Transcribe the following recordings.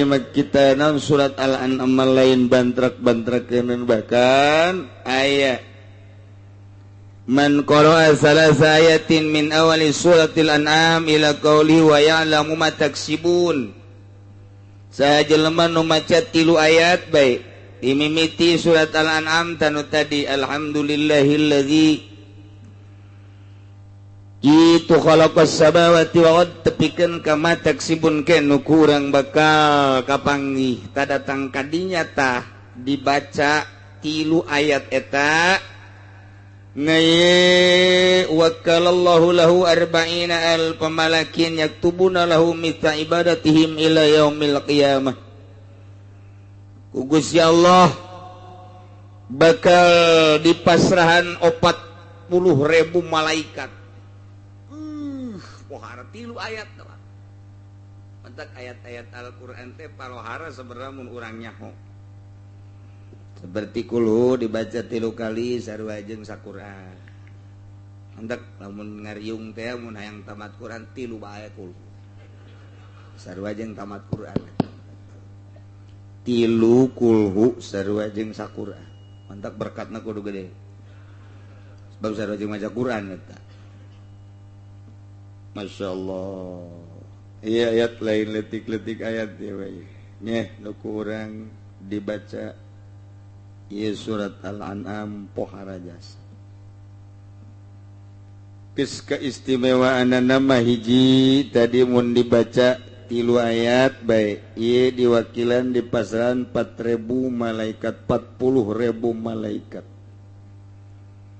mah kita naon surat Al-An'am lain bantrak-bantrakeun bahkan aya man qara'a salasa ayatin min awali suratil an'am ila qauli wa ya'lamu ma taksibun. Saha jelema nu maca 3 ayat bae dimimiti surat Al-An'am tanu tadi alhamdulillahillazi itu khalaqas samawati wal ard tepikeun ka ma taksibun ke nu kurang bakal kapanggih tadatang kadinya tah dibaca 3 ayat eta ngaye wakalallahu lahu arba'ina alf malakin yaktubuna lahu mithla ibadatihim ila yaumil qiyamah. Ku Gusti Allah bakal dipasrahan 40.000 malaikat. Pohara 3 ayat doang. Mentak ayat-ayat Al-Qur'an teh palohara sebenarnya mun urang nyaho. Seperti kulhu dibaca 3 kali sarua jeung saquran. Hendak lamun ngariung teh mun hayang tamat Quran 3 bae kulhu. Sarua jeung tamat Quran. 3 kulhu sarua jeung saquran. Mentak berkatna kudu gede. Sebab sarua jeung maca Quran eta. Masya Allah. Iya ayat lain letik-letik ayat ya bae. Nyeh nu kurang dibaca ieu surat Al-An'am pohara jasa. Geus keistimewaan nama hiji tadi mun dibaca 3 ayat bae ieu diwakilan di pasaran 4.000 malaikat 40.000 malaikat.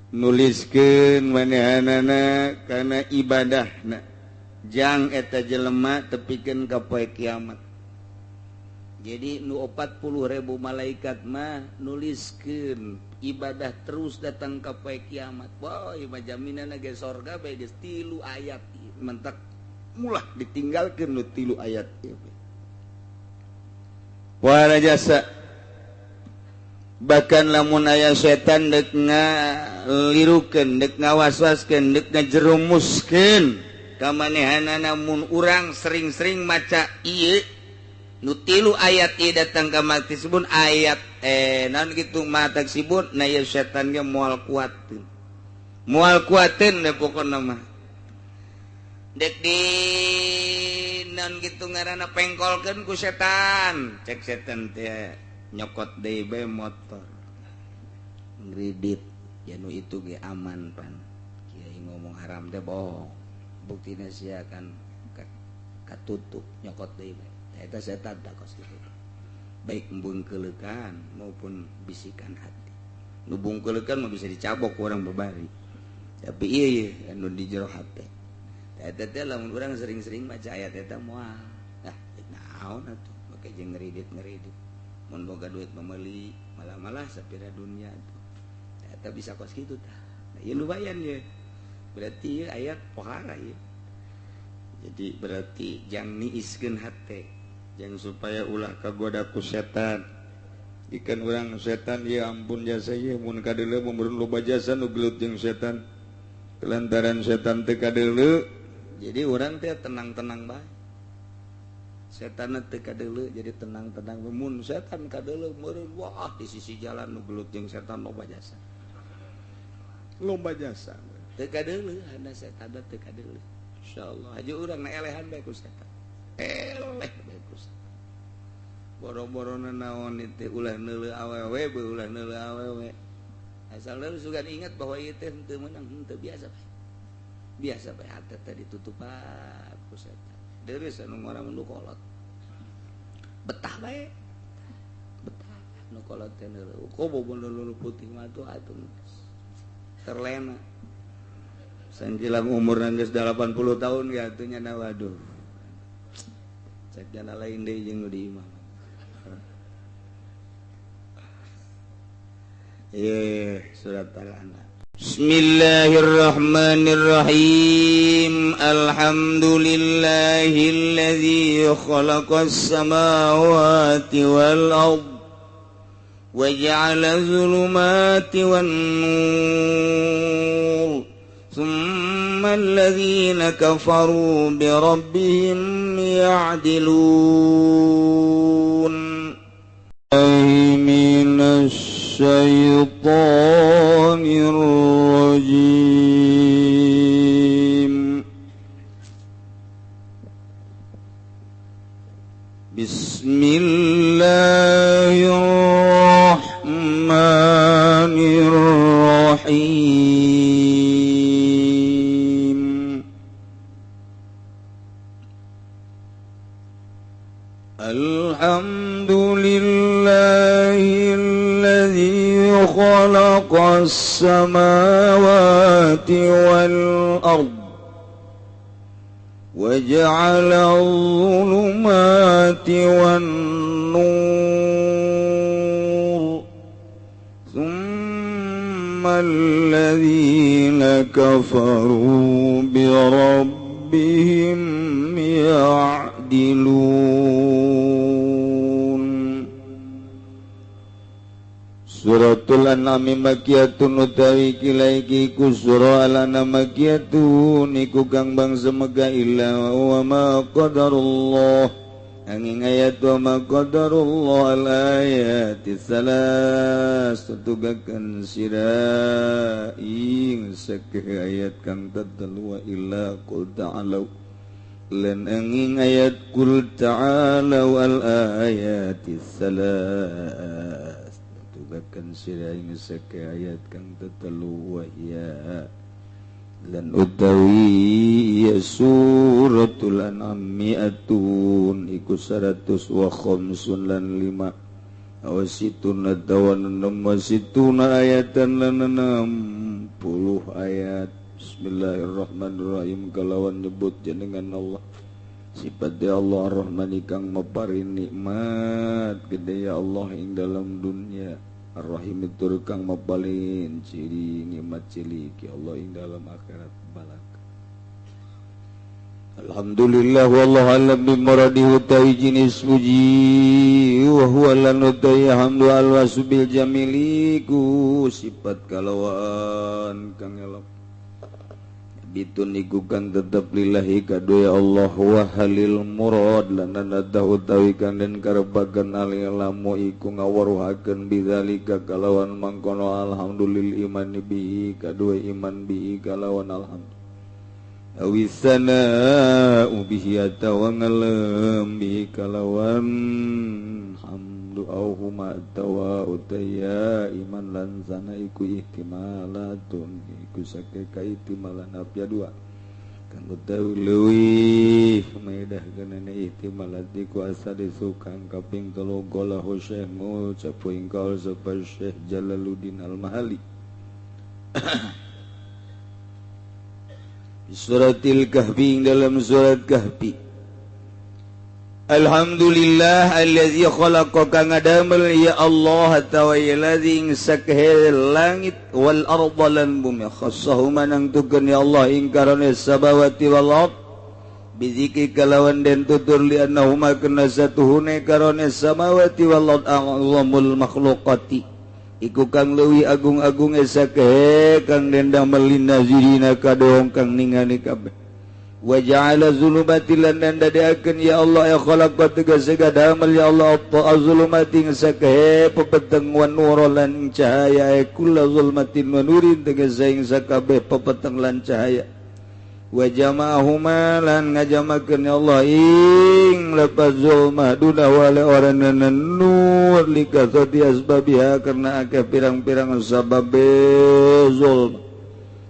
Nuliskeun manehanana kana ibadahna jang eta jelema tepikeun ka poe kiamat. Jadi nu 40.000 malaikat mah nuliskeun ibadah terus datang ka poe kiamat. Wah, ieu mah jaminanna ge sorga bae geus 3 ayat. Mentak mulah ditinggalkeun nu 3 ayat ieu. Wah jasa. Bahkan lamun aya setan dek ngalirukeun, dek ngawaswaskeun, dek ngajerumuskeun ka manehanana mun urang sering-sering maca ieu nu 3 ayat ieu datang ka maksibun ayat naon kitu ma taksibun na ieu setan ge moal kuateun. Moal kuateun deh pokona mah. Dek di naon kitu ngaranna pengkolkeun ku setan. Cek setan teh nyokot deui bae motor ngridit ya nu itu ge aman pan kiai ngomong haram teh bohong buktina sia kan katutup nyokot deui bae eta setan tak kos kitu baik mbungkeuleukan maupun bisikan hati nu bungkeuleukan mah bisa dicabok ku urang babari tapi ieu ye anu di jero hate eta teh lamun urang sering-sering maca ayat eta moal ah naon atuh make jeung ngridit-ngridit mun boga duit memeuli malah-malah sapira dunia tuh eta bisa kos kitu tah. Nah, ieu lumayan ye berarti ieu ayat pohara ieu. Jadi berarti jang niiskeun hate jang supaya ulah kagoda ku setan. Ikan urang setan ya ampun jasa ieu mun kadeuleu mun loba jasa nu gelut jeung setan. Kelantaran setan teu kadeuleu jadi urang teh tenang-tenang bae. Setan teu kadeuleu jadi tenang-tenang mun setan kadeuleu meureun wah di sisi jalan nu gelut jeung setan loba jasa. Loba jasa. Teu kadeuleu hana setan teu kadeuleu. Insyaallah aja urang na elehan bae ku setan. Eleh bae ku setan. Boro-borona naon teh ulah neuleuh awewe bae ulah neuleuh awewe. Asal lu sugan ingat bahwa ieu teh henteu meunang henteu biasa bae. Biasa bae hate teh ditutupan ku setan. Deureuh anu ngora nu kolot. Betah bae. Betah nu kolot teh neuleuh. Kobo nu putih mah atuh atuh terlena. Sanjilang umur geus 80 tahun ge atuh nya waduh. Cek jana lain deui jeung nu di imah. Surat Al-An'am. Bismillahirrahmanirrahim. Alhamdulillahilladzi khalaqas samawati wal ard wa ja'ala zulumati wan nur thumma الذين كفروا بربهم يعدلون. من الشيطان الرجيم. بسم الله الرحمن الرحيم. الحمد لله الذي خلق السماوات والأرض وجعل الظلمات والنور ثم الذين كفروا بربهم يعدلون. Suratul An'am makiyatun utawi kilaiki ku surah Al-An'am makiyatun iku kang bangsa Mekah illa wa ma qadarullah angin ayat wa ma qadarullah al ayati salas tutugakan sira ing sakeh ayat kang tetelu wa illa qul ta'alu lan angin ayat qul ta'alu al ayati salas tugakan sira ing sake ayat kang tetelu wa iya lan utawi ya suratul an'am mi'atun iku 100 wa khamsun lan 5 awasitun tawan 66 ayatan lan 60 ayat. Bismillahirrahmanirrahim. Kalawan nyebut jenengan Allah sifat ya Allah Ar-Rahman kang maparin nikmat gede ya Allah ing dalam dunia, Ar-Rahim tur kang mapalin ciri nikmat cilik ya Allah ing dalam akhirat balak. Alhamdulillah wallahu alam bi muradihi utawi jinis puji wa huwa lan utawi hamdu al-wasbil jamili ku sifat kalawan kang elok bitun iku kang tetep lillahi kadue Allah wa halil murad lan nada utawi kang den karepaken alilamu iku ngaweruhaken bidzalika kalawan mangkono alhamdulil iman bihi kadue iman bihi kalawan alhamdulillah awisana bihi atawa ngelem bihi kalawan hamdu auhuma atawa utaya iman lan sana iku ihtimalatun iku sake kaihtimalan apya dua kang utawi leuwih maedah kenene ihtimalat iku asade sukang kaping telu golahu Syekh ngucap ingkal sapa Syekh Jalaluddin Al-Mahali. Suratil Kahfi dalam surat Kahfi. Alhamdulillah allazi khalaqa kang ngadamel ya Allah atawa allazi ing sakhe langit wal arda lan bumi khassahuma nangtukeun ya Allah ing karone sabawati wal ard bizikri kalawan den tutur li annahuma kana satuhune karone samawati wal ard a'zamul makhluqati iku kang leuwih agung-agung sakhe kang den damel linazirina kadohong kang ningali kabeh. Wa ja'ala zulumati lan dadeakeun ya Allah ya khalaqa tegese damel ya Allah apa zulumati sakhe pepeteng wan nur lan cahaya kullu zulmatin wa nurin tegese ing sakabeh pepeteng lan cahaya. Wa jama'ahuma lan ngajamakeun ya Allah ing lepas zulmah duna wala oranana nur likasati asbabiha karena akeh pirang-pirang sababe zulm.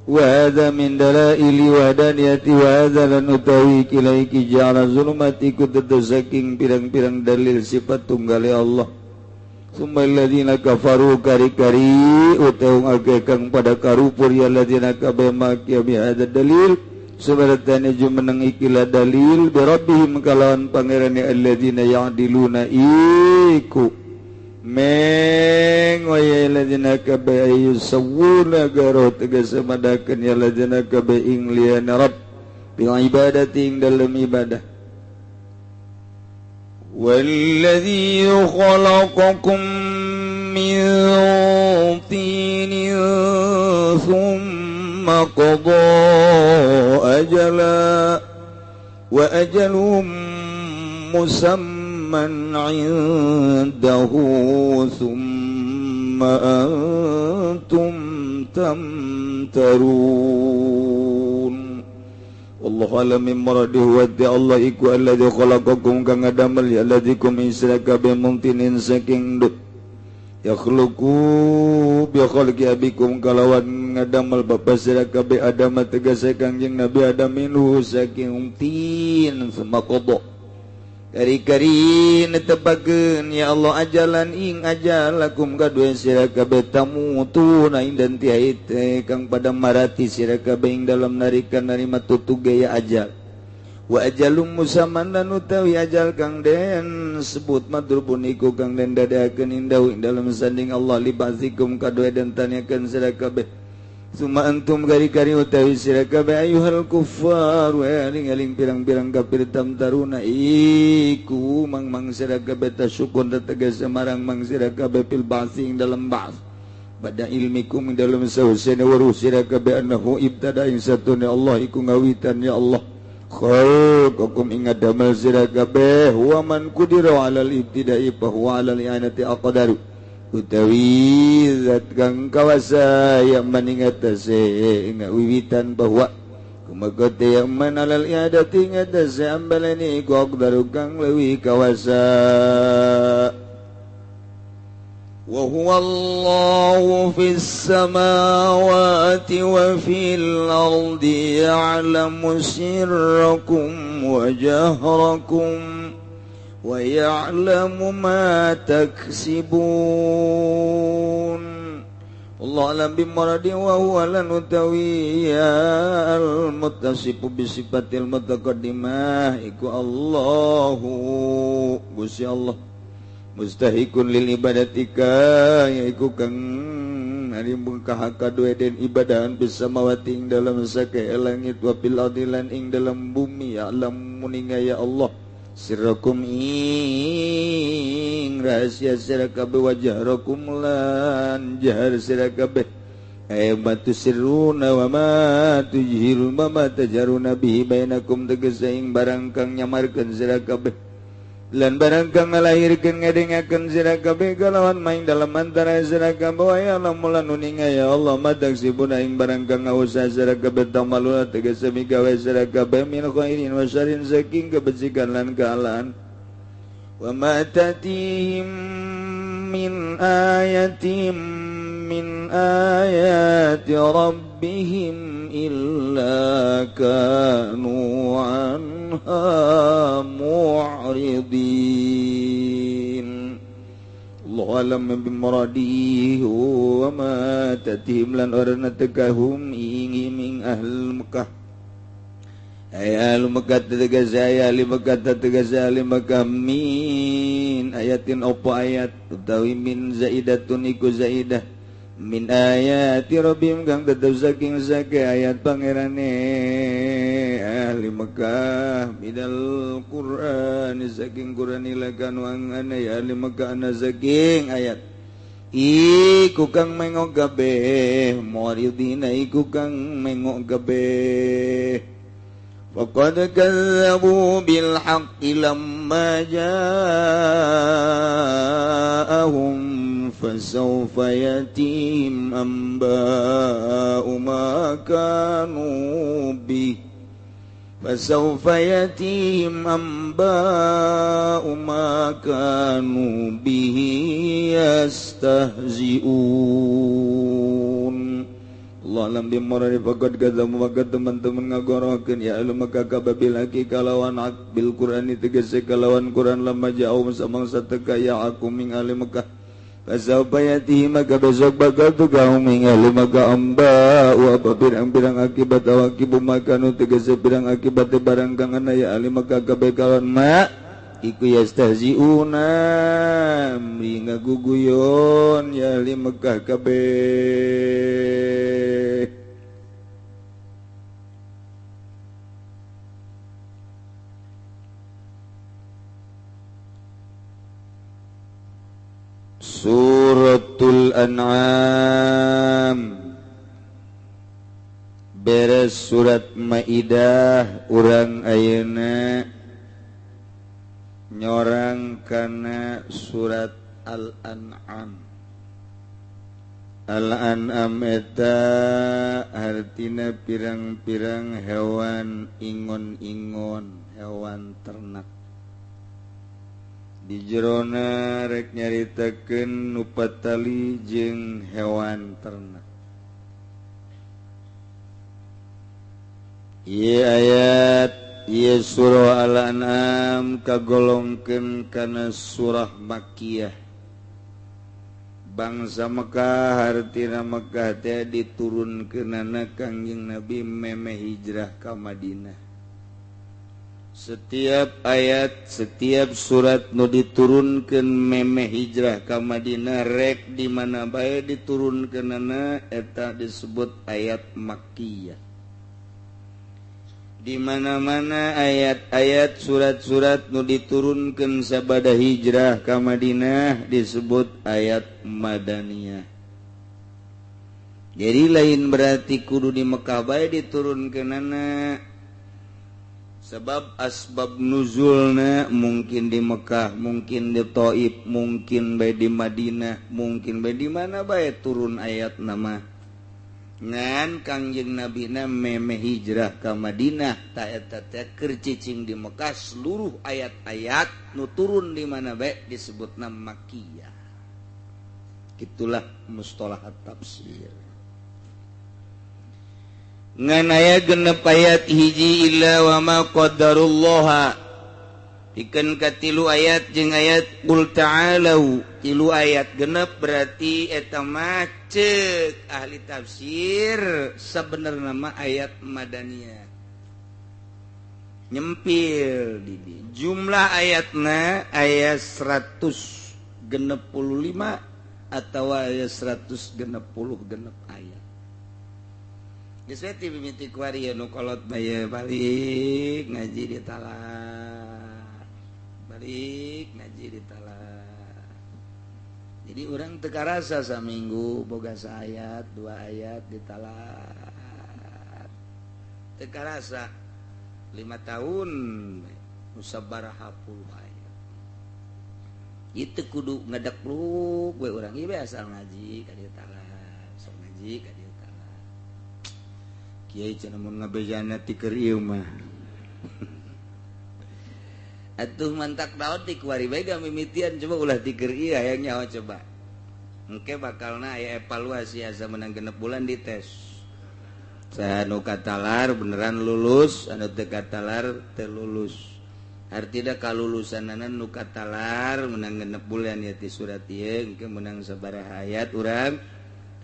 Wa hadza min dalaili wahdaniyati wa hadza lan utawi kilaiki ja'ala zulumati kudu saking pirang-pirang dalil sifat tunggale Allah. Summa alladziina kafaru kari-kari utawa akeh kang pada karupur ya alladziina kabeh makia bi hadza dalil sebaratane jumeneng ikilah dalil bi rabbihim kalawan pangerane alladzina ya'diluna iku meng wa ya alladzina kabeh yusawuna garo tegese madakeun ya alladzina kabeh ing liyane rabb bil ibadati ing dalem ibadah. Walladzi khalaqakum min tinin thumma thumma qada ajala wa ajalum musamman 'indahu thumma antum tamtarun. Wallahu a'lam bimuradihi wa Allah iku alladzi khalaqakum kang ngadamel ya alladzikum insaka bimumtinin saking dut yakhluqu bi khalqi abikum kalawan ngadamel bapa sira kabeh Adam tegese Kangjeng Nabi Adam minhu saking tin sema qada kari-kari netepakeun ya Allah ajalan ing ajalakum kadue sira kabeh tamutuna ing dan tiaite kang pada marati sira kabeh ing dalam narikan narima tutuge ya ajal wa ajalum musamman lan utawi ajal kang den sebut madrubun iku kang den dadakeun indahu ing dalam sanding Allah li ba'dzikum kadue den tanyakeun sira kabeh summa antum kari-kari utawi sira kabeh ayuhal kuffar wa eling-eling pirang-pirang kafir tamtaruna iku mang-mang sira kabeh tasyukun tegas marang mang sira kabeh fil ba'si ing dalam ba'ts bada ilmikum ing dalam sahusena waruh sira kabeh annahu ibtada ing satune Allah iku ngawitan ya Allah khalaqakum ing ngadamel sira kabeh wa man qudira 'alal ibtida'i fa huwa 'alal i'anati aqdaru utawi zat kang kawasa yang maningatase ing wiwitan bahwa kumaha teh yang man 'alal i'adati ngatase ambalani iku aqdaru kang leuwih kawasa. Wa huwa Allahu fis samawati wa fil ardi ya'lamu sirrakum wa jahrakum wa ya'lamu ma taksibun. Allah alam bimuradi wa huwa lan utawiya al-muttasifu bi sifatil mutaqaddimah iku Allahu Gusti Allah mustahikun lil ibadatika yaiku kang narimbung kahakadue den ibadahan bisa mawati ing dalam sake langit wa fil ardi lan ing dalam bumi ya alam muninga ya Allah sirrakum ing rahasia sira kabeh wajahrakum lan jahar sira kabeh ay ma tusirruna wa ma tujhiruna wa ma tajaruna bihi bainakum tegese ing barang kang nyamarkeun sira kabeh lan barang kang ngalahirkeun ngadengakeun sira kabeh kalawan maing dalam antara sira kabeh wa ya lamun uninga ya Allah madaksibuna ing barang kang ngausa sira kabeh tamaluna tegese migawe sira kabeh min khairin wa syarrin saking kebecikan lan kealaan wa ma tatihim min ayatin min ayati rabbihim illa kanu anha mu'ridin. Allah alam bimuradihi wa ma tatihim lan orna tekahum ing ahl Mekah ay ahli Mekah tegas ay ahli Mekah tegas ahli Mekah min ayatin opo ayat utawi min zaidatun iku zaidah min ayati rabbihim kang tetep saking sake ayat pangerane ahli Mekah minal Qur'an saking Qur'an ilakan wangane ya ahli Mekah ana saking ayat iku kang mengok kabeh muridina iku kang mengok kabeh faqad kazzabu bil haqqi lamma ja'ahum fasawfa yatihim anba'u ma kanu bih fasawfa yatihim anba'u ma kanu bihi yastahzi'un. Allah alam bimuradi faqad kadzabu maka teman-teman ngagorohkeun ya ahli Mekah kababil haqi kalawan bil Qur'ani tegese kalawan Qur'an lamma ja'u samangsa teka ya aku ming ahli Mekah fasawfa yatihi maka besok bakal tukaum ing ahli Mekah amba wa pirang-pirang akibat awakibu makanu tegese pirang akibat barang kang ana ya ahli Mekah kabeh kalawan ma iku yastahziuna mri ngaguguyon ya ahli Mekah kabeh. Suratul An'am beres surat Maidah urang ayeuna nyorang kana surat Al-An'am. Al-An'am eta hartina pirang-pirang hewan ingon-ingon, hewan ternak. Di jerona rek nyaritakeun nu patali jeung hewan ternak. Ieu ayat ieu surah Al-An'am kagolongkeun kana surah Makkiyah. Bangsa Mekah hartina Mekah teh diturunkeunana Kangjeng Nabi memeh hijrah ka Madinah. Setiap ayat, setiap surat nu diturunkeun memeh hijrah ka Madinah rek di mana bae diturunkeunana eta disebut ayat Makkiyah. Di mana-mana ayat-ayat surat-surat nu diturunkeun sabada hijrah ka Madinah disebut ayat Madaniyah. Jadi lain berarti kudu di Mekah bae diturunkeunana. Sebab asbab nuzulna mungkin di Mekah, mungkin di Taif, mungkin bae di Madinah, mungkin bae di mana bae turun ayat nama. Ngan Kangjeng Nabina memeh hijrah ka Madinah ta eta teh keur cicing di Mekah seluruh ayat-ayat nu turun di mana bae disebutna Makkiyah. Itulah mustalahat tafsir. Ngan aya genep ayat hiji illa wa ma qaddarullaha. Pikeun ka tilu ayat jeung ayat qul ta'alu, tilu ayat genep berarti eta mah ceuk ahli tafsir sebenarnya mah ayat Madaniyah. Nyempil di jumlah ayatna ayat 165 atau ayat 166 ayat. Geus we ti mimiti kuari nu kolot bae balik ngaji di talar. Balik ngaji di talar. Jadi orang teu karasa saminggu boga saayat, dua ayat di talar. Teu karasa 5 tahun musabaraha puluh ayat. Itu kudu ngadekluk we urang ieu asal ngaji ka dieu talar, sok ngaji ka dieu talar. Kiai cenah mun ngabejana ti keur ieu mah. Atuh mantak daun ti kuari bae mimitian coba ulah tiker ieu hayang nyaho coba. Engke bakalna aya evaluasi asa menang 6 bulan dites. Saha nu katalar beneran lulus, anu teu katalar teu lulus. Artina kalulusanana nu katalar menang 6 bulan ya ti surat ieu engke menang sabaraha ayat urang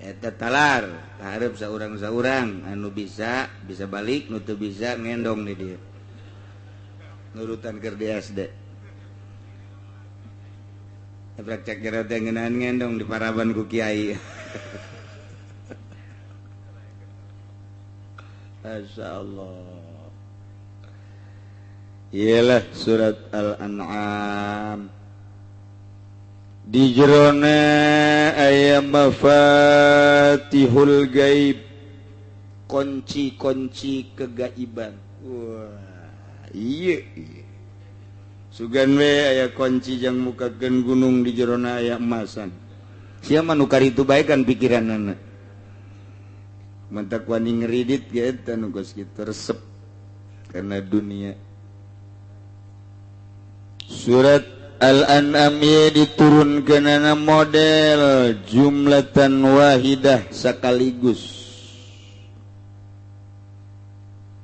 eta talar. Kaharep saurang-saurang anu bisa bisa balik, nu teu bisa ngendong di dieu. Nurutan keur di SD. Tabrak cek jero teh ngeunaan ngendong di paraban ku kiai. Masyaallah. Iyalah surat Al-An'am. Di jerona aya mafatihul gaib, kunci-kunci kegaiban. Wah. Iya, iya. Sugan we aya kunci jang mukakeun gunung di jerona aya emasan. Sia mah nu karitu bae kan pikiranana. Mantak wani ngeridit ge eta nu geus kitu resep karena dunia. Surat Al-An'am ieu diturunkeunana model jumlatan wahidah sekaligus.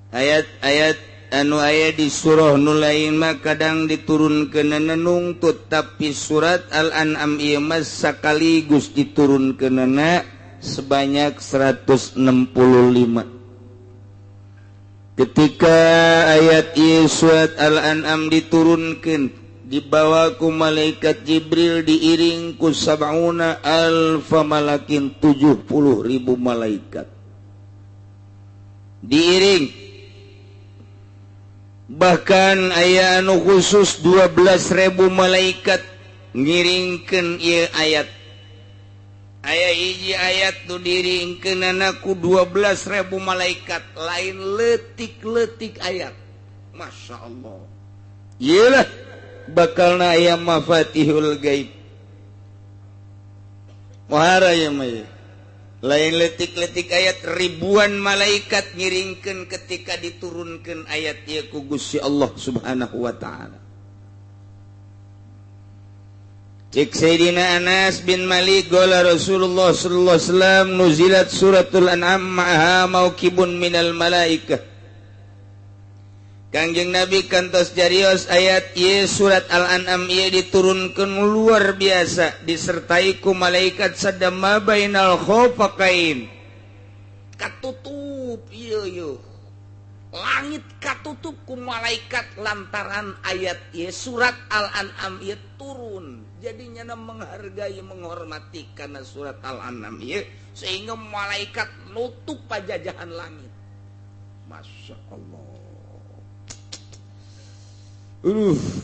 Ayat-ayat anu aya di surah nu lain mah kadang diturunkeunana nungtut, tapi surat Al-An'am ieu mah sekaligus diturunkeunana sebanyak 165. Ketika ayat ieu surat Al-An'am diturunkeun dibawa ku malaikat Jibril diiring ku sab'una alfa malakin, 70.000 malaikat diiring. Bahkan aya anu khusus 12.000 malaikat ngiringkeun ieu ayat. Aya hiji ayat nu diringkeunana ku 12.000 malaikat, lain leutik-leutik ayat. Masya Allah. Iyalah bakalna aya mafatihul gaib. Muhara ieu mah ieu. Lain letik-letik ayat, ribuan malaikat ngiringkeun ketika diturunkeun ayat ieu ku Gusti Allah Subhanahu wa taala. Cek Sayyidina Anas bin Malik qala Rasulullah sallallahu alaihi wasallam nuzilat suratul an'am ma'aha maukibun minal malaikah. Kangjeng Nabi kantos jarios ayat ieu surat Al-An'am ieu diturunkeun luar biasa disertai ku malaikat sadama bainal khofaqain. Katutup ieu ieu. Langit katutup ku malaikat lantaran ayat ieu surat Al-An'am ieu turun. Jadi nyana menghargai menghormati karena surat Al-An'am ieu sehingga malaikat nutup pajajahan langit. Masya Allah.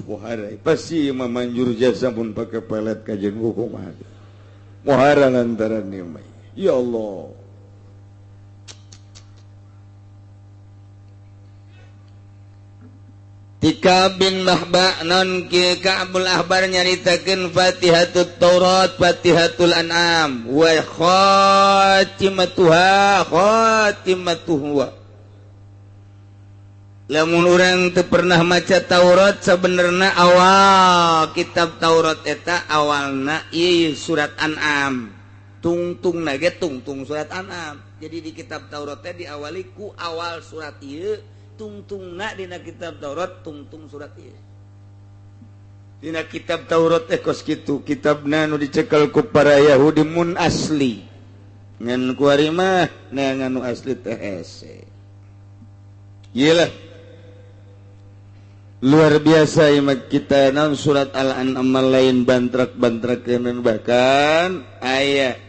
Muhara pasti mah manjur jasa pun pakai pelet kajian hukum ada. Muhara lantaran ieu mah. Ya Allah. Tika bin Mahba non ki Ka'bul Ahbar nyaritakeun Fatihatut Taurat, Fatihatul An'am wa khatimatuha khatimatuhu. Lamun urang teu pernah maca Taurat sabenerna awal kitab Taurat eta awalna ieu surat An'am. Tungtungna ge tungtung surat An'am. Jadi di kitab Taurat teh diawali ku awal surat ieu, tungtungna dina kitab Taurat tungtung surat ieu. Dina kitab Taurat teh kos kitu, kitabna nu dicekel ku para Yahudi mun asli. Ngan kuari mah neangan nu asli teh hese. Ieu lah luar biasa ieu kita naon surat Al-An'am lain bantrak-bantrakeun bahkan aya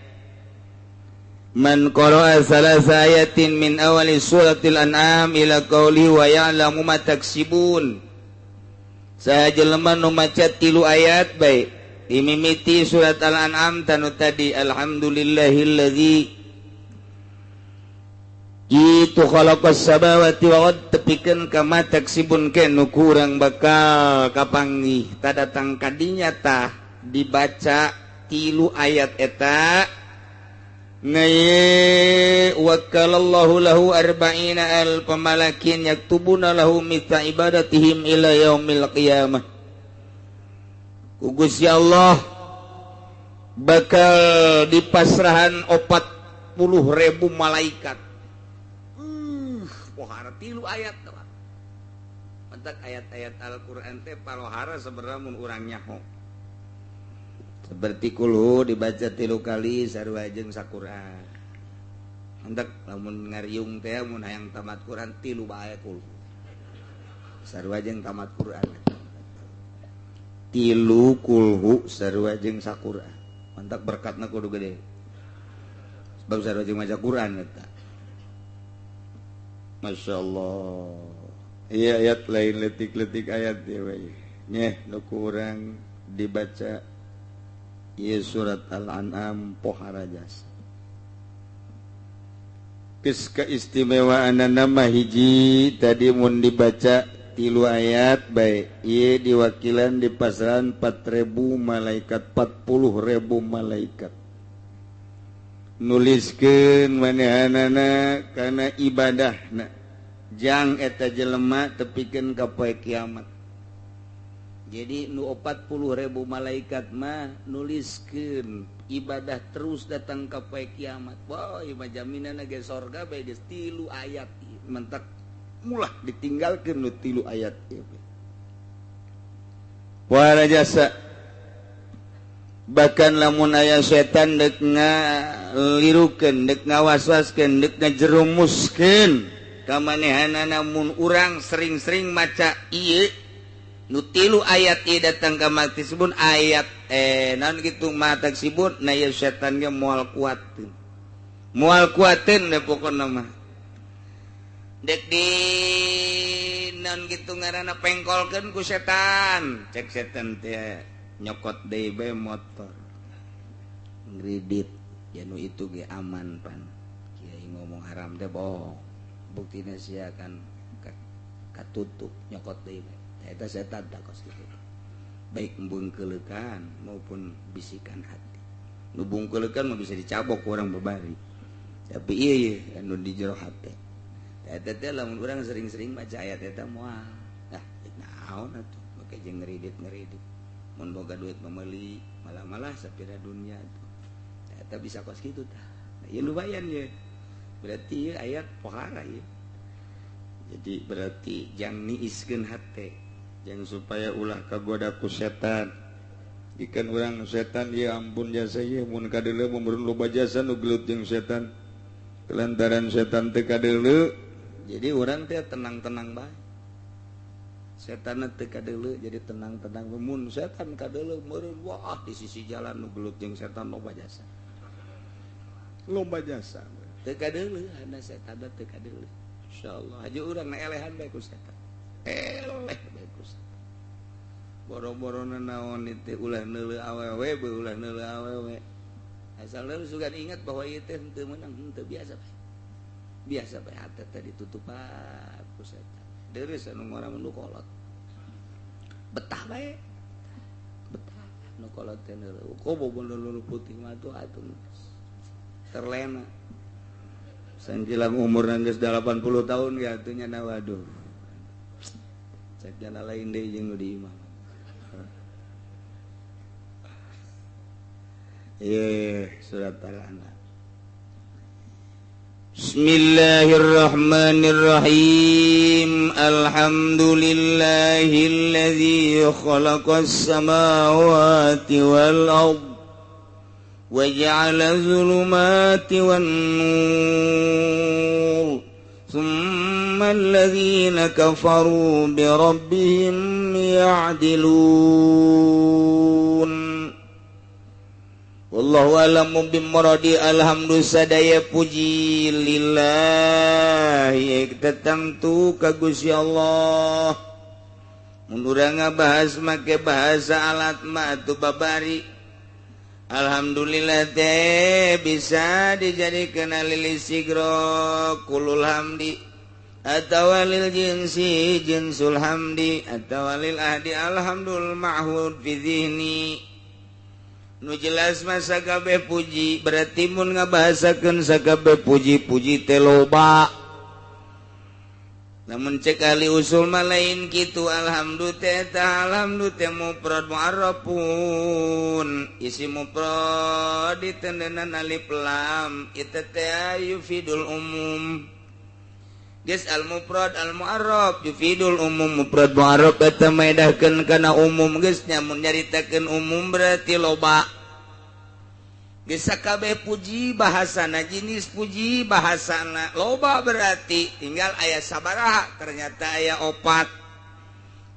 man qara'a salasa ayatin min awali suratil an'am ila qawli wa ya'lamu ma taksibun. Saha jelema nu maca 3 ayat bae dimimiti surat Al-An'am tanu tadi alhamdulillahillazi itu khalaqas samawati wal ard tepikeun ka ma taksibun ke nu kurang bakal kapanggih tadatang kadinya tah dibaca 3 ayat eta ngaye wakalallahu lahu arba'ina alfa malakin yaktubuna lahu mithla ibadatihim ila yaumil qiyamah. Ku Gusti Allah bakal dipasrahan 40.000 malaikat. Pohara 3 ayat doang. Mentak ayat-ayat Al-Qur'an teh palohara sebenarnya mun urang nyaho. Seperti kulhu dibaca 3 kali sarua jeung saquran. Hendak lamun ngariung teh mun hayang tamat Quran 3 bae kulhu. Sarua jeung tamat Quran. 3 kulhu sarua jeung saquran. Mentak berkatna kudu gede. Sebab sarua jeung maca Quran eta. Masya Allah. Iya ayat lain letik-letik ayat ya we. Nyeh nu kurang dibaca ieu surat Al-An'am pohara jasa. Geus keistimewaanna mah hiji tadi mun dibaca 3 ayat bae ieu diwakilan di pasaran 4.000 malaikat 40.000 malaikat. Nuliskeun manehanana kana ibadahna jang eta jelema tepikeun ka poe kiamat. Jadi nu 40.000 malaikat mah nuliskeun ibadah terus datang ka poe kiamat. Wah, ieu mah jaminanna ge sorga bae geus 3 ayat. Mentak mulah ditinggalkeun nu 3 ayat ieu. Wah jasa. Bahkan lamun aya setan deuk ngalirukeun, deuk ngawaswaskeun, deuk ngajerumuskeun ka manehanana mun urang sering-sering maca ieu nu 3 ayat ieu datang ka maksibun ayat naon kitu ma taksibun na ieu setan ge moal kuateun. Moal kuateun we pokona mah. Dek di naon kitu ngaranna pengkolkeun ku setan. Cek setan teh nyokot deui bae motor. Ngridit. Ya nu itu ge aman pan. Kiai ngomong haram teh bohong. Buktina sia kan katutup nyokot deui bae. Eta setan tah kos kitu. Baik bungkeulekan maupun bisikan hati. Nu bungkeulekan mah bisa dicabok ku urang babari. Tapi ieu anu di jero hate. Eta teh lamun urang sering-sering maca ayat eta moal. Ah, naon atuh make jeung ngeridit-ngeridit. Mun boga duit meuli, malah-malah sapira dunia tuh. Eta bisa kos kitu tah. Nah, ieu lumayan ye. Berarti ieu ayat pohara ieu. Jadi berarti jang niiskeun hate, jang supaya ulah kagoda ku setan. Ikan urang setan ya ampun jasa ieu mun kadeuleu mun loba jasa nu gelut jeung setan. Kelantaran setan teu kadeuleu, jadi urang teh tenang-tenang bae. Setan teu kadeuleu jadi tenang-tenang. Mun setan kadeuleu meureun wah di sisi jalan nu gelut jeung setan loba jasa. Loba jasa. Teu kadeuleu ana setan teu kadeuleu. Insyaallah aja urang na elehan bae ku setan. Eleh bae ku setan. Boro-boro naon teh ulah neuleuh awewe beuh ulah neuleuh awewe. Asal lu sugan ingat bahwa ieu teh henteu meunang henteu biasa bae. Biasa bae hate teh ditutupan ku setan. Deureuh anu ngora nu kolot. Betah bae. Betah nu kolot teh neuleuh. Kobo nu putih mah tuh atuh terlena. Sanjilang umur geus 80 tahun ya atuh nya waduh. Cek jana lain deui jeung nu di imah. Surat Al-An'am. Bismillahirrahmanirrahim. Alhamdulillahilladzi khalaqas samawati wal ardh wa ja'ala dzulumati wan nur. Tsumma alladzina kafaru bi rabbihim ya'dilun. Wallahu a'lamu bimuradi. Alhamdulillah sadaya puji lillahi tetangtu ka Gusti Allah. Mun urang ngabahas make bahasa alat mah atuh babari. Alhamdulillah teh bisa dijadikeun lil sigro kulul hamdi atawa lil jinsi jinsul hamdi atawa lil ahdi alhamdul ma'hud fi zihni. Nu jelas masa kabeh puji berarti mun ngabahasakeun sakabeh puji-puji teh loba. Namun cek ahli usul mah lain kitu. Alhamdulillah teh alhamdulillah teh mufrad mu'arrafun isi mufrad ditendenan alif lam itu teh yufidul umum. Geus al mufrad al mu'arraf yufidul umum. Mufrad mu'arraf eta maedahkeun kana umum geus nya mun nyaritakeun umum berarti loba. Geus sakabeh puji bahasana jenis puji bahasana loba berarti tinggal aya sabaraha ternyata aya opat.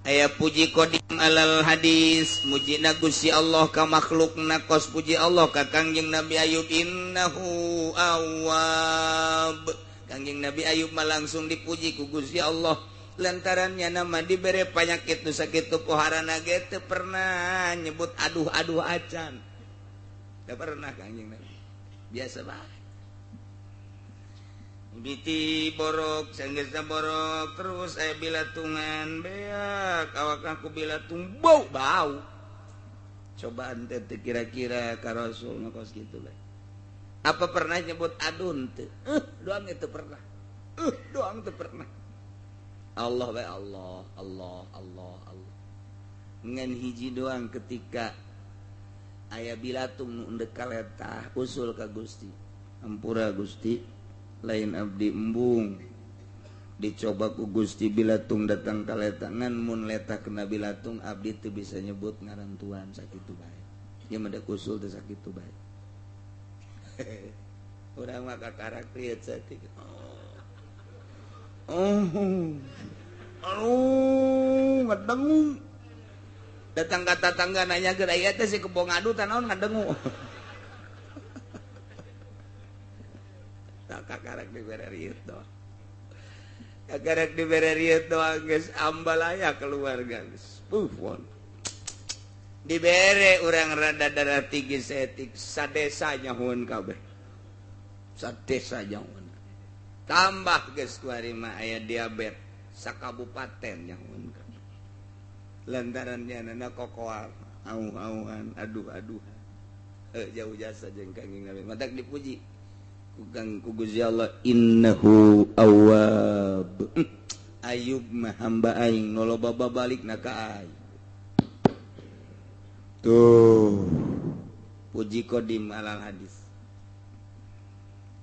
Aya puji qadim alal hadis mujina Gusti Allah ka makhlukna kos puji Allah ka Kangjeng Nabi Ayub innahu awwab. Kangjeng Nabi Ayub mah langsung dipuji ku Gusti Allah lantarannya nama dibere panyakit nu sakitu poharana ge teu pernah nyebut aduh-aduh acan. Teu pernah Kangjeng Nabi. Biasa bae. Biti borok, sanggeusna borok terus aya bilatungan beak awak aku bilatung bau bau. Cobaan teh kira-kira ka Rasul mah kos kitu lah. Apa pernah nyebut adun teu? Doang itu pernah. Doang teu pernah. Allah bae Allah, Allah, Allah, Allah. Ngan hiji doang ketika aya bilatung nu endek kaletah usul ka Gusti. Ampura Gusti, lain abdi embung. Dicoba ku Gusti bilatung datang kaletah ngan mun letah kena bilatung abdi teu bisa nyebut ngaran Tuhan sakitu bae. Ieu mah usul teh sakitu bae. Urang mah kakarak lieu saeutik. Oh. Aduh, ngadengu. Datang ka tatangga nanya geus aya teh si kebo ngadu tah naon ngadengu. Tak kakarak dibere rieu doang. Kakarak dibere rieu doang geus ambalaya keluarga geus. Puh. Dibere urang rada darah tinggi saeutik sadesa nyahueun kabeh. Sadesa nyahoeun. Tambah geus kuari mah aya diabet sakabupaten nyahoeun. Lantaran nyanana kokoal au-auan aduh-aduh. Jauh jasa jeung Kangjeng Nabi. Matak dipuji ku Kang ku Gusti Allah innahu awwab. Ayub mah hamba aing nu loba babalikna ka aing. Tuh puji qadim alal hadis.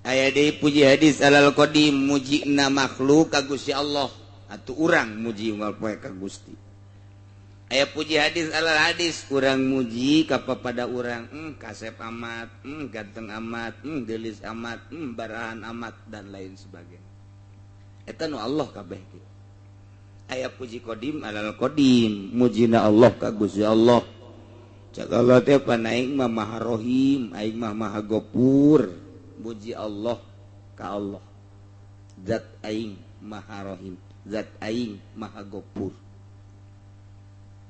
Aya deui puji hadis alal qadim mujina makhluk ka Gusti Allah atuh urang muji unggal poe ka Gusti. Aya puji hadis alal hadis urang muji ka pada urang kasep amat, ganteng amat, geulis amat, barahan amat dan lain sebagainya. Eta nu Allah kabeh ge. Aya puji qadim alal qadim mujina Allah ka Gusti Allah. Cak Allah teh pan aing mah Maha Rahim, aing mah Maha Gopur. Muji Allah ka Allah. Zat aing Maha Rahim, zat aing Maha Gopur.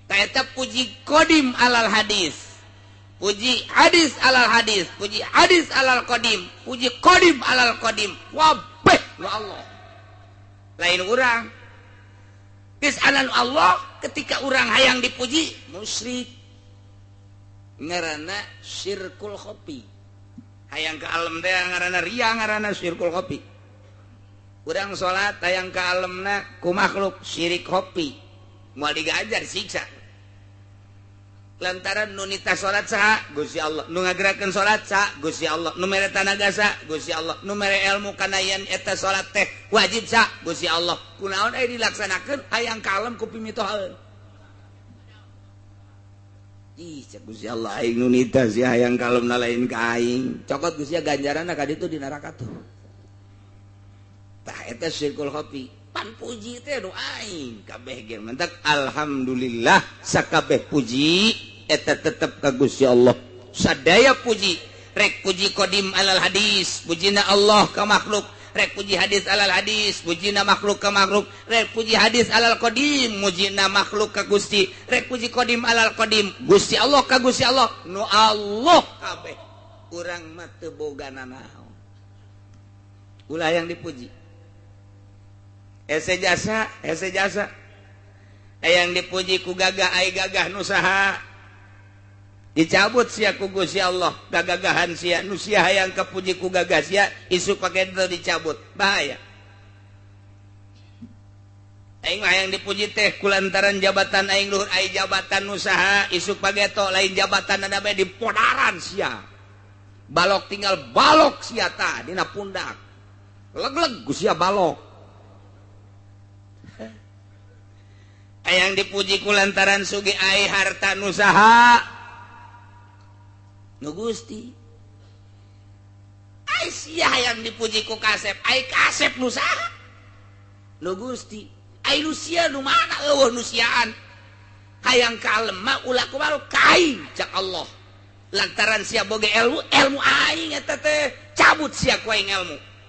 Eta puji qadim alal hadis, puji hadis alal hadis, puji hadis alal qadim, puji qadim alal qadim, wabeh nu Allah. Lain urang. Geus anan Allah ketika urang hayang dipuji musyrik. Ngaranna syirkul khofi. Hayang ka alam teh ngaranna riya, ngaranna syirkul khofi. Urang salat hayang ka alamna ku makhluk syirik khofi. Moal digajar siksa. Lantaran nu nita salat saha Gusti Allah, nu ngagerakeun salat saha Gusti Allah, nu mere tanaga saha Gusti Allah, nu mere ilmu kana yen eta salat teh wajib saha Gusti Allah. Kunaon aya dilaksanakeun hayang kalem ku pimitohaeun. Ih cek Gusti Allah aing nu nita sia hayang kalemna lain ka aing. Cokot Gusti ganjaranna ka ditu di neraka tuh. Tah eta syirkul khofi. Pan puji teh nu aing kabeh ge mentak alhamdulillah sakabeh puji eta tetep ka Gusti Allah. Sadaya puji, rek puji qadim alal hadis, pujina Allah ka makhluk, rek puji hadis alal hadis, pujina makhluk ka makhluk, rek puji hadis alal qadim, mujina makhluk ka Gusti, rek puji qadim alal qadim, Gusti Allah ka Gusti Allah, nu Allah kabeh. Urang mah teu boga nanaon. Ulah yang dipuji. Ese jasa, ese jasa. Yang dipuji ku gagah ai gagah nu saha. Dicabut sia ku Gusti Allah, gagagahan sia nu sia hayang kapuji ku gagah sia, isuk pake teu dicabut. Bahaya. Aing mah hayang dipuji teh kulantaran jabatan aing luhur, ai jabatan nu saha, isuk pageto lain jabatan ada bae dipodaran sia. Balok tinggal balok sia tah dina pundak. Leg-leg ku sia balok. Hayang dipuji ku lantaran sugih ai harta nu saha nu Gusti. Ai sia hayang dipuji ku kasep, ai kasep nu saha nu Gusti. Ai nu sia nu mana eueuh nu siaan. Hayang kalem mah ulah kumaha ka aing cak Allah. Lantaran sia boga ilmu, ilmu aing eta teh cabut sia ku aing ilmu.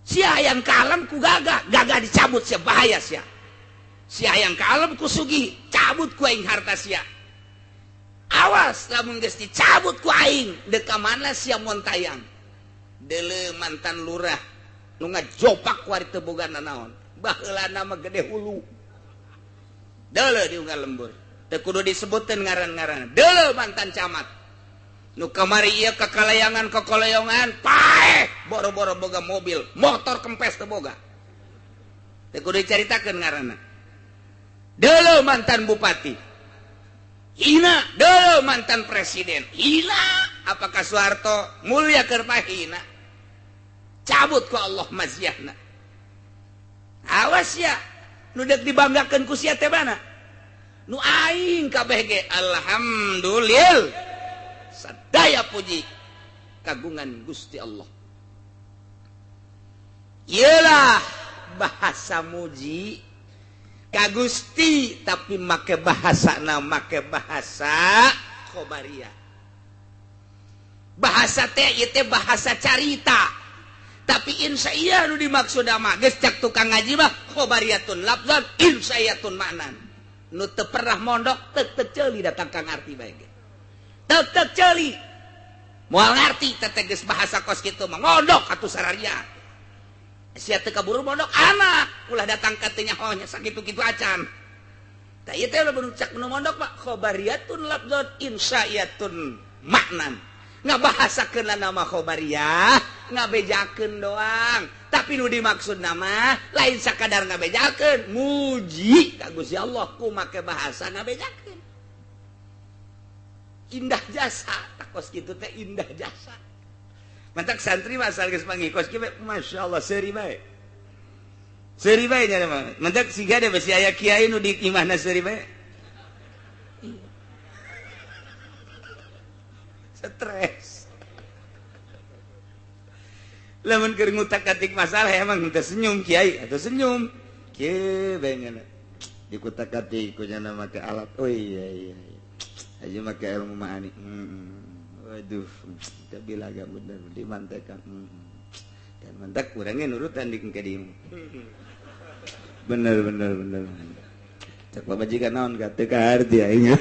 Sia yang kalem ku gagah, gagah dicabut sia bahaya sia. Sia yang kalem ku sugih, cabut ku aing harta sia. Awas lamun geus dicabut ku aing, deuk ka mana sia montayang. Deuleu mantan lurah nu ngajopak ku ari teu boga nanaon. Baheulana mah gede hulu. Deuleu di unggal lembur. Teu kudu disebutkeun ngaran-ngaran. Deuleu mantan camat. Nu kamari ieu kakalayangan kakalayangan paeh boro-boro boga mobil, motor kempes teu boga. Teu kudu dicaritakeun ngaranna. Deuleu mantan bupati. Hina, deuleu mantan presiden. Hina, apakah Soeharto mulia keur hina? Cabut ku Allah maziahna. Awas ya, nu deuk dibanggakeun ku sia teh mana? Nu aing kabeh ge alhamdulillah. Sadaya puji kagungan Gusti Allah. Iyalah bahasa muji ka Gusti tapi make bahasana make bahasa khobariyah. Bahasa teh ieu teh bahasa carita. Tapi insyaallah nu dimaksud mah geus cak tukang ngaji mah khobariyatun lafzan insyaallatun maknan. Nu teu pernah mondok teu teu ceuli datang ka ngarti bae ge. Tek ceuli. Moal ngarti teh geus bahasa kos kitu mah mondok atuh sararia. Sia teu kaburu mondok anak ulah datang ka teu nyaho nya sakitu-kitu acan. Tah ieu teh lamun cak nu mondok mah khobariyatun lafdzun insya'iyatun maknan. Ngabahasakeun nama khobariyah ngabejakeun doang, tapi nu dimaksud nama lain sakadar ngabejakeun, muji ka Gusti Allah ku make bahasa ngabejakeun. Indah jasa, takos kitu teh indah jasa. Mantak santri mah asal geus panggih kos kieu masyaallah seuri bae. Seuri bae nya mah. Mantak siga de besi aya kiai nu di imahna seuri bae. Stres. Lamun keur ngutak-atik masalah emang teu senyum kiai atau senyum. Kieu bae nya. Dikutak-atik ku nya make alat. Oh iya iya. Aja make ilmu ma'ani. Waduh, tapi laga bener dimantekan. Dan mantak kurangnya nurutan di kedimu. Bener bener bener. Cak pamajikan naon ka teu kaharti aing.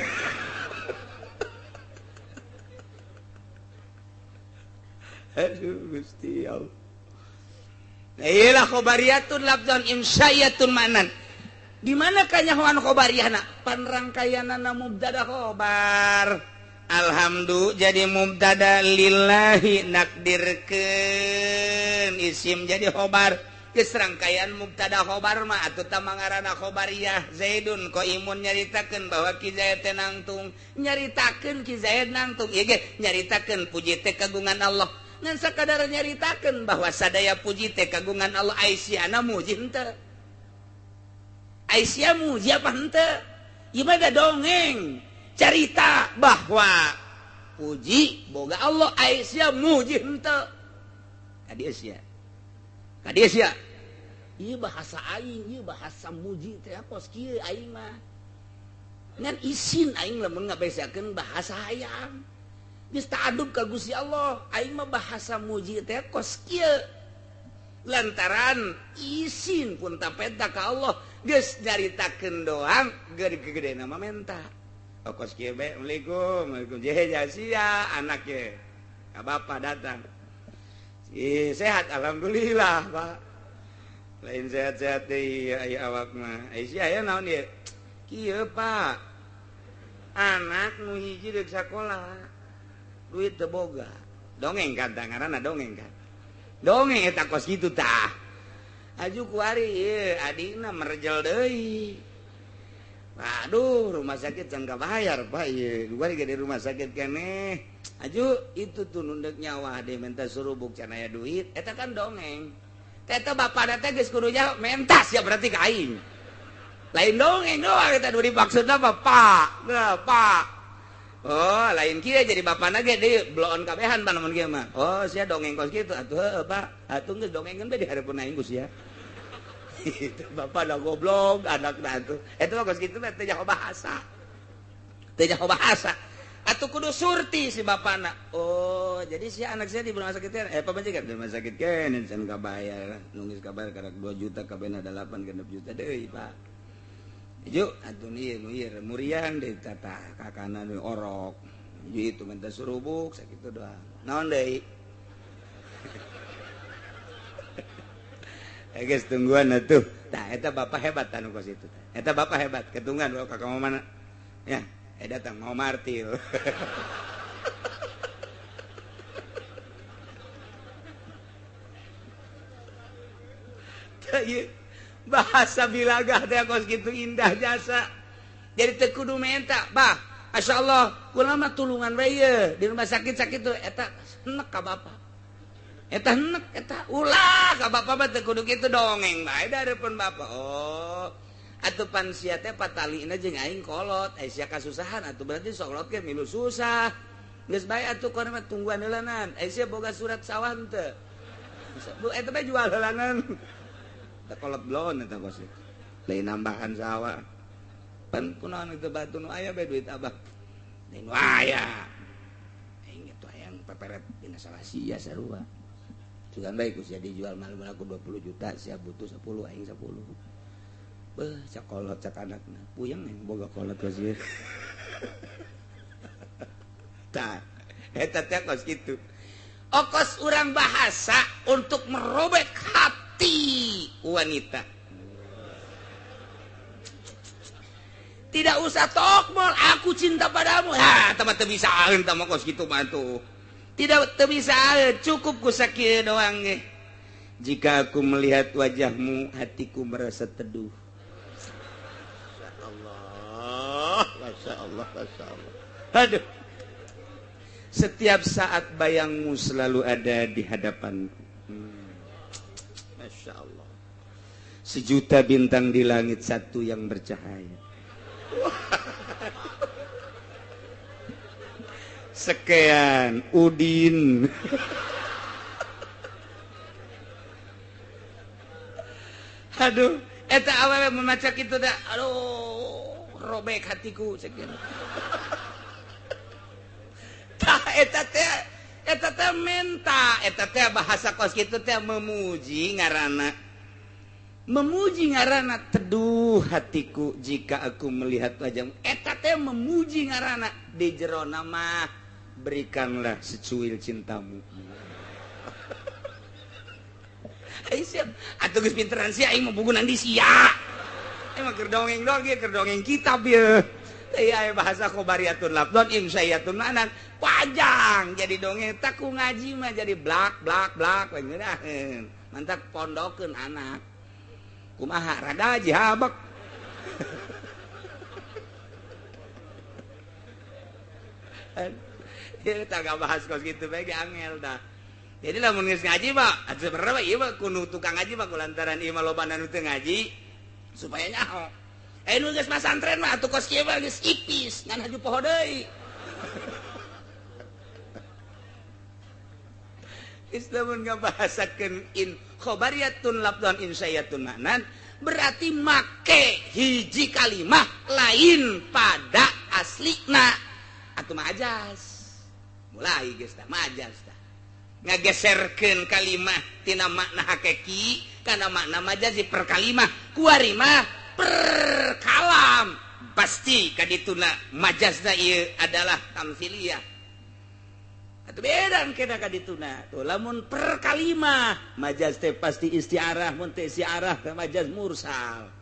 Aduh Gusti Allah. Iyalah khobariyatun lafdzan insya'iyatun ma'nan. Di mana kanyahoan khobariyahna? Panrangkayanana mubtada khobar. Alhamdu jadi mubtada lillahi nakdirkeun isim jadi khobar. Geus rangkaian mubtada khobar mah atuh tah mangaranna khobariyah. Zaidun qaimun nyaritakeun bahwa Ki Zaid teh nangtung, nyaritakeun Ki Zaid nangtung. Ieu ge nyaritakeun puji teh kagungan Allah. Ngan sakadar nyaritakeun bahwa sadaya puji teh kagungan Allah, aisyana muji henteu. Aisyah muji apa henteu? Ieu mah dongeng carita bahwa puji boga Allah, Aisyah muji henteu. Ka dieu sia. Ka dieu sia. Ieu bahasa aing, ieu bahasa muji teh kos kieu aing mah. Ngan isin aing lamun ngabesakeun bahasa hayang. Geus ta'adub ka Gusti Allah, aing mah bahasa muji teh kos kieu. Lantaran isin pun tapenta ka Allah, geus nyaritakeun doang gede-gede nama menta. Kos kieu bae, Assalamualaikum, Waalaikumsalam. Jehe sia anak ye. Ka bapa datang. Ih, sehat alhamdulillah, Pak. Lain sehat-sehat deui aya awak mah. Ai sia aya naon ieu? Kieu, Pak. Anak nu hiji deuk sakola. Duit teu boga. Dongeng kan ngaranna dongeng kan. Dongeng eta kos kitu tah. Aju kuari ieu adina merjel deui. Aduh, rumah sakit can kabayar Pak ieu. Kuari ge di rumah sakit keneh. Aju itu tuh nundek nyawa deh minta surubuk can aya duit. Eta kan dongeng. Eta bapana teh geus kudu nyaho mentas ya berarti ka aing. Lain dongeng doang eta nu dimaksudna mah Pak. Nah, Pak. Oh, lain kieu jadi bapana ge deui bloon kabehan pan lamun kieu mah. Oh, sia dongeng kos kitu atuh heueuh Pak. Atuh geus dongengkeun bae di hareupeun aing ku sia. Itu bapak dah goblok anakna atuh. Eta mah kos kitu mah teu nyaho bahasa. Teu nyaho bahasa. Atuh kudu surti si bapana. Oh, jadi si anak saya di rumah sakit kan? Pamajikan di rumah sakit kan can kabayar. Nu geus kabayar karek 2 juta kabehna 8 genep juta deui, Pak. Ieu atuh ieu nu ieu muriang deui tata kakana nu orok. Ieu itu minta surubuk sakitu doang. Naon deui? Geus tungguan atuh. Tah eta bapak hebat anu kos itu. Eta bapak hebat, ketungguan bawa ka kamu mana? Ya, datang mau martil. Tah ieu bahasa bilagah teh kos kitu indah jasa. Jadi teu kudu menta, bah. Masyaallah, kula mah tulungan we ieu di rumah sakit sakitu eta enek ka bapak. Eta enek eta ulah ka bapak mah teu kudu kitu dongeng bae dareupeun bapak. Oh, atuh pan sia teh patalina jeung aing kolot, ai sia kasusahan atuh berarti sok ge milu susah. Geus bae atuh kono mah tungguan heulanan. Ai sia boga surat sawah henteu. Bu eta bae jual heulanan. Teh kolot bloon eta kos. Lain nambahan sawah. Pan kunaon itu batu nu aya bae duit abah. Lain nu aya. Aing itu hayang peperet dina salah sia sarua. Sugan bae ku sia dijual mal-mal aku 20 juta, sia butuh 10 aing 10. Beuh, cak kolot cak anakna. Puyeng yang boga kolot ka sia. Tah, Eta teh kos kitu. Okos urang bahasa untuk merobek hati wanita. Tidak usah tokmol, aku cinta padamu. Ha, tama teu bisaan tama kos kitu mah tuh. Tidak teu bisa, cukup ku sakieu doang ge. Jika aku melihat wajahmu, hatiku merasa teduh. Masya Allah, Masya Allah, Masya Allah. Aduh. Setiap saat bayangmu selalu ada di hadapanku. Masya Allah. Sejuta bintang di langit, satu yang bercahaya. Sekian Udin. Aduh, eta awewe memaca kitu da. Aduh, robek hatiku sekian. Eta teh menta, eta teh bahasa kos kitu teh memuji ngaranna. Memuji ngaranna teduh hatiku jika aku melihat wajahmu. Eta teh memuji ngaranna di jero nama berikanlah secuil cintamu. Aing siap, atuh geus pinteran sia aing mah bugunan di sia. Emang keur dongeng doang ieu, keur dongeng kitab ieu. Iya bahasa khobariatun labdon insyayatun manan panjang jadi dongeng tak ku ngaji mah jadi blak blak blak ngeunaheun mantak pondokeun anak kumaha rada jihabek. Ieu tah bahas kos kitu bae ge angel tah. Jadi lamun geus ngaji mah sebenarnya mah ieu mah kudu tukang ngaji mah kulantaran ieu mah loba nu teu ngaji supaya nyaho. Nu geus masantren mah atuh kos kieu mah geus ipis ngan haju poho deui. Islamun ngabahasakeun in khobariyatun labdon insyayatun maknan berarti make hiji kalimah lain pada aslina atuh majas. Mulai geus tah majas tah. Ngageserkeun kalimah tina makna hakiki kana makna majazi per kalimah kuari mah per kalam pasti kadituna majazna ieu adalah tamsiliyah atuh beda kena kadituna tuh lamun per kalimah majaz teh pasti isti'arah mun teh isti'arah teh majaz mursal.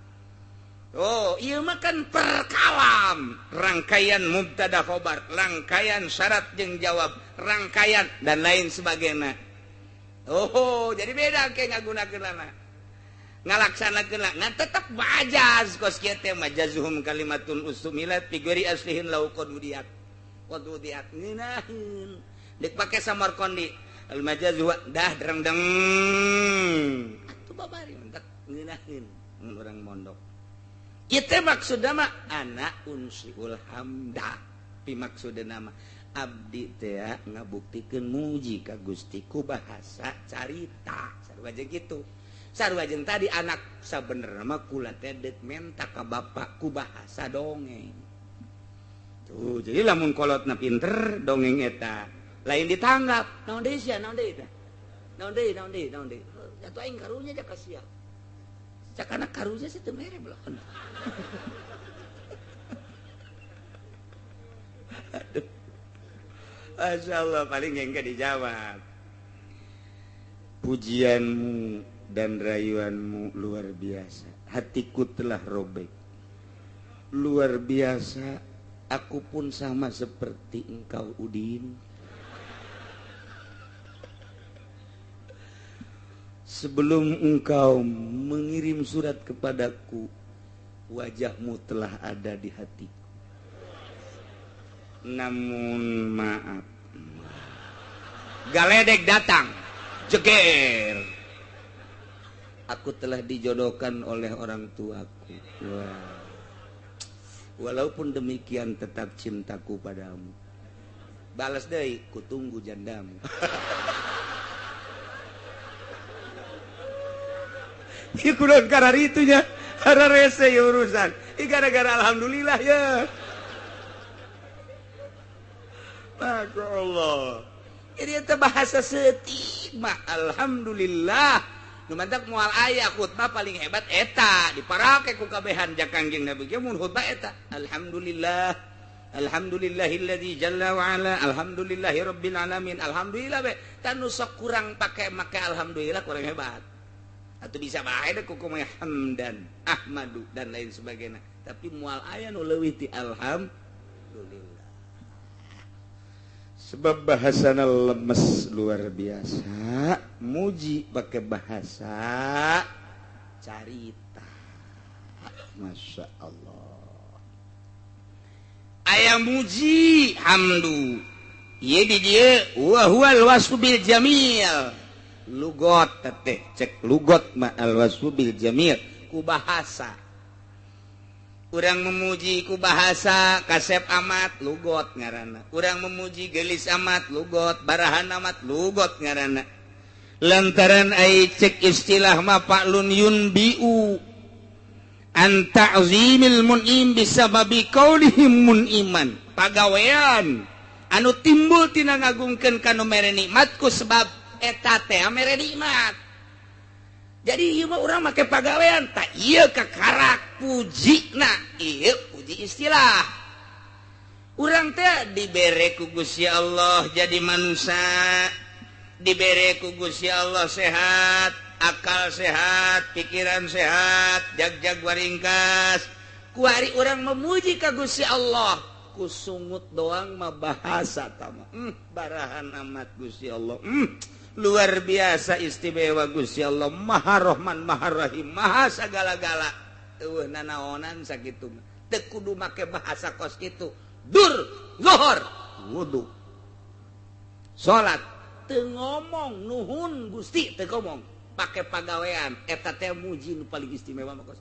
Oh ieu mah kan per kalam rangkaian mubtada khobar rangkaian syarat jeung jawab rangkaian dan lain sebagainya. Oh jadi beda ke ngagunakeunana ngalaksanakeun lah ngan tetep majaz kos kieu teh majazuhum kalimatun ustumilat fi ghairi aslihin law qadudiat qadudiat ngeunaheun deuk pake Samarkandi al majaz huwa dah drengdeng atuh babari mentak ngeunaheun mun urang mondok ieu teh maksudna mah ana unsiul hamda pi maksudna mah abdi teh ngabuktikeun muji ka Gusti ku bahasa carita sarua jeung kitu. Sarua jeung tadi anak sabenerna mah kula teh deuk menta ka bapak ku bahasa dongeng. Tuh, jadi lamun kolotna pinter dongeng eta lain ditanggap. Naon deui sia, naon deui teh? Naon deui, naon deui, naon deui. Atuh aing karunya ja ka sia. Cakana karunya sih teu mere belon. Aduh. Masyaallah paling engke dijawab. Pujianmu dan rayuanmu luar biasa. Hatiku telah robek. Luar biasa, aku pun sama seperti engkau Udin. Sebelum engkau mengirim surat kepadaku, wajahmu telah ada di hatiku. Namun maaf, galedek datang, jeger. Aku telah dijodohkan oleh orang tuaku. Wah. Walaupun demikian tetap cintaku padamu. Balas deui, kutunggu jandamu. Ieu kudu kararitu nya, hararese ieu urusan. Ieu gara-gara alhamdulillah ya. Masya Allah. Ini eta bahasa setik mah alhamdulillah. Nu mantak moal aya khutbah paling hebat eta diparake ku kabehan ja Kangjeng Nabi ge mun khutbah eta alhamdulillah Alhamdulillahilladzi jalla wa ala, alhamdulillahirabbil alamin, alhamdulillah be. Tanu sok kurang pake make alhamdulillah kurang hebat. Atau bisa bae deh kuku hamdan, ahmadu dan lain sebagainya. Tapi moal aya nu leuwih ti alhamdulillah. Sebab bahasana lemes luar biasa, muji pakai bahasa carita. Masya Allah. Aya muji hamdu ieu di dieu wa huwal wasfu bil jamil. Lugot teh cek lugot ma al wasfu bil jamil ku bahasa. Urang memuji ku bahasa kasep amat lugot ngaranna. Urang memuji gelis amat lugot, barahan amat lugot ngaranna. Lantaran ai cek istilah ma fa'lun yunbiu an ta'zimil mun'im bisababi qaulihim mun'iman. Pagawean anu timbul tina ngagungkeun ka nu mere nikmat ku sebab eta teh mere nikmat. Jadi ieu mah urang make pagawean tak ieu kakarak pujina, ieu puji istilah. Urang teh dibere ku Gusti Allah jadi manusia, dibere ku Gusti Allah sehat, akal sehat, pikiran sehat, jag-jag waringkas. Kuari urang memuji ka Gusti Allah, ku sungut doang mah bahasa tama. Barahan amat Gusti Allah. Luar biasa istimewa Gusti Allah, Maha Rahman, Maha Rahim, Maha sagala-gala. Eueuh nanaonan sakitu mah. Teu kudu make bahasa kos kitu. Dur, zuhur, wudu. Salat teu ngomong nuhun Gusti teu ngomong. Pake pagawean eta teh muji nu paling istimewa mah kos.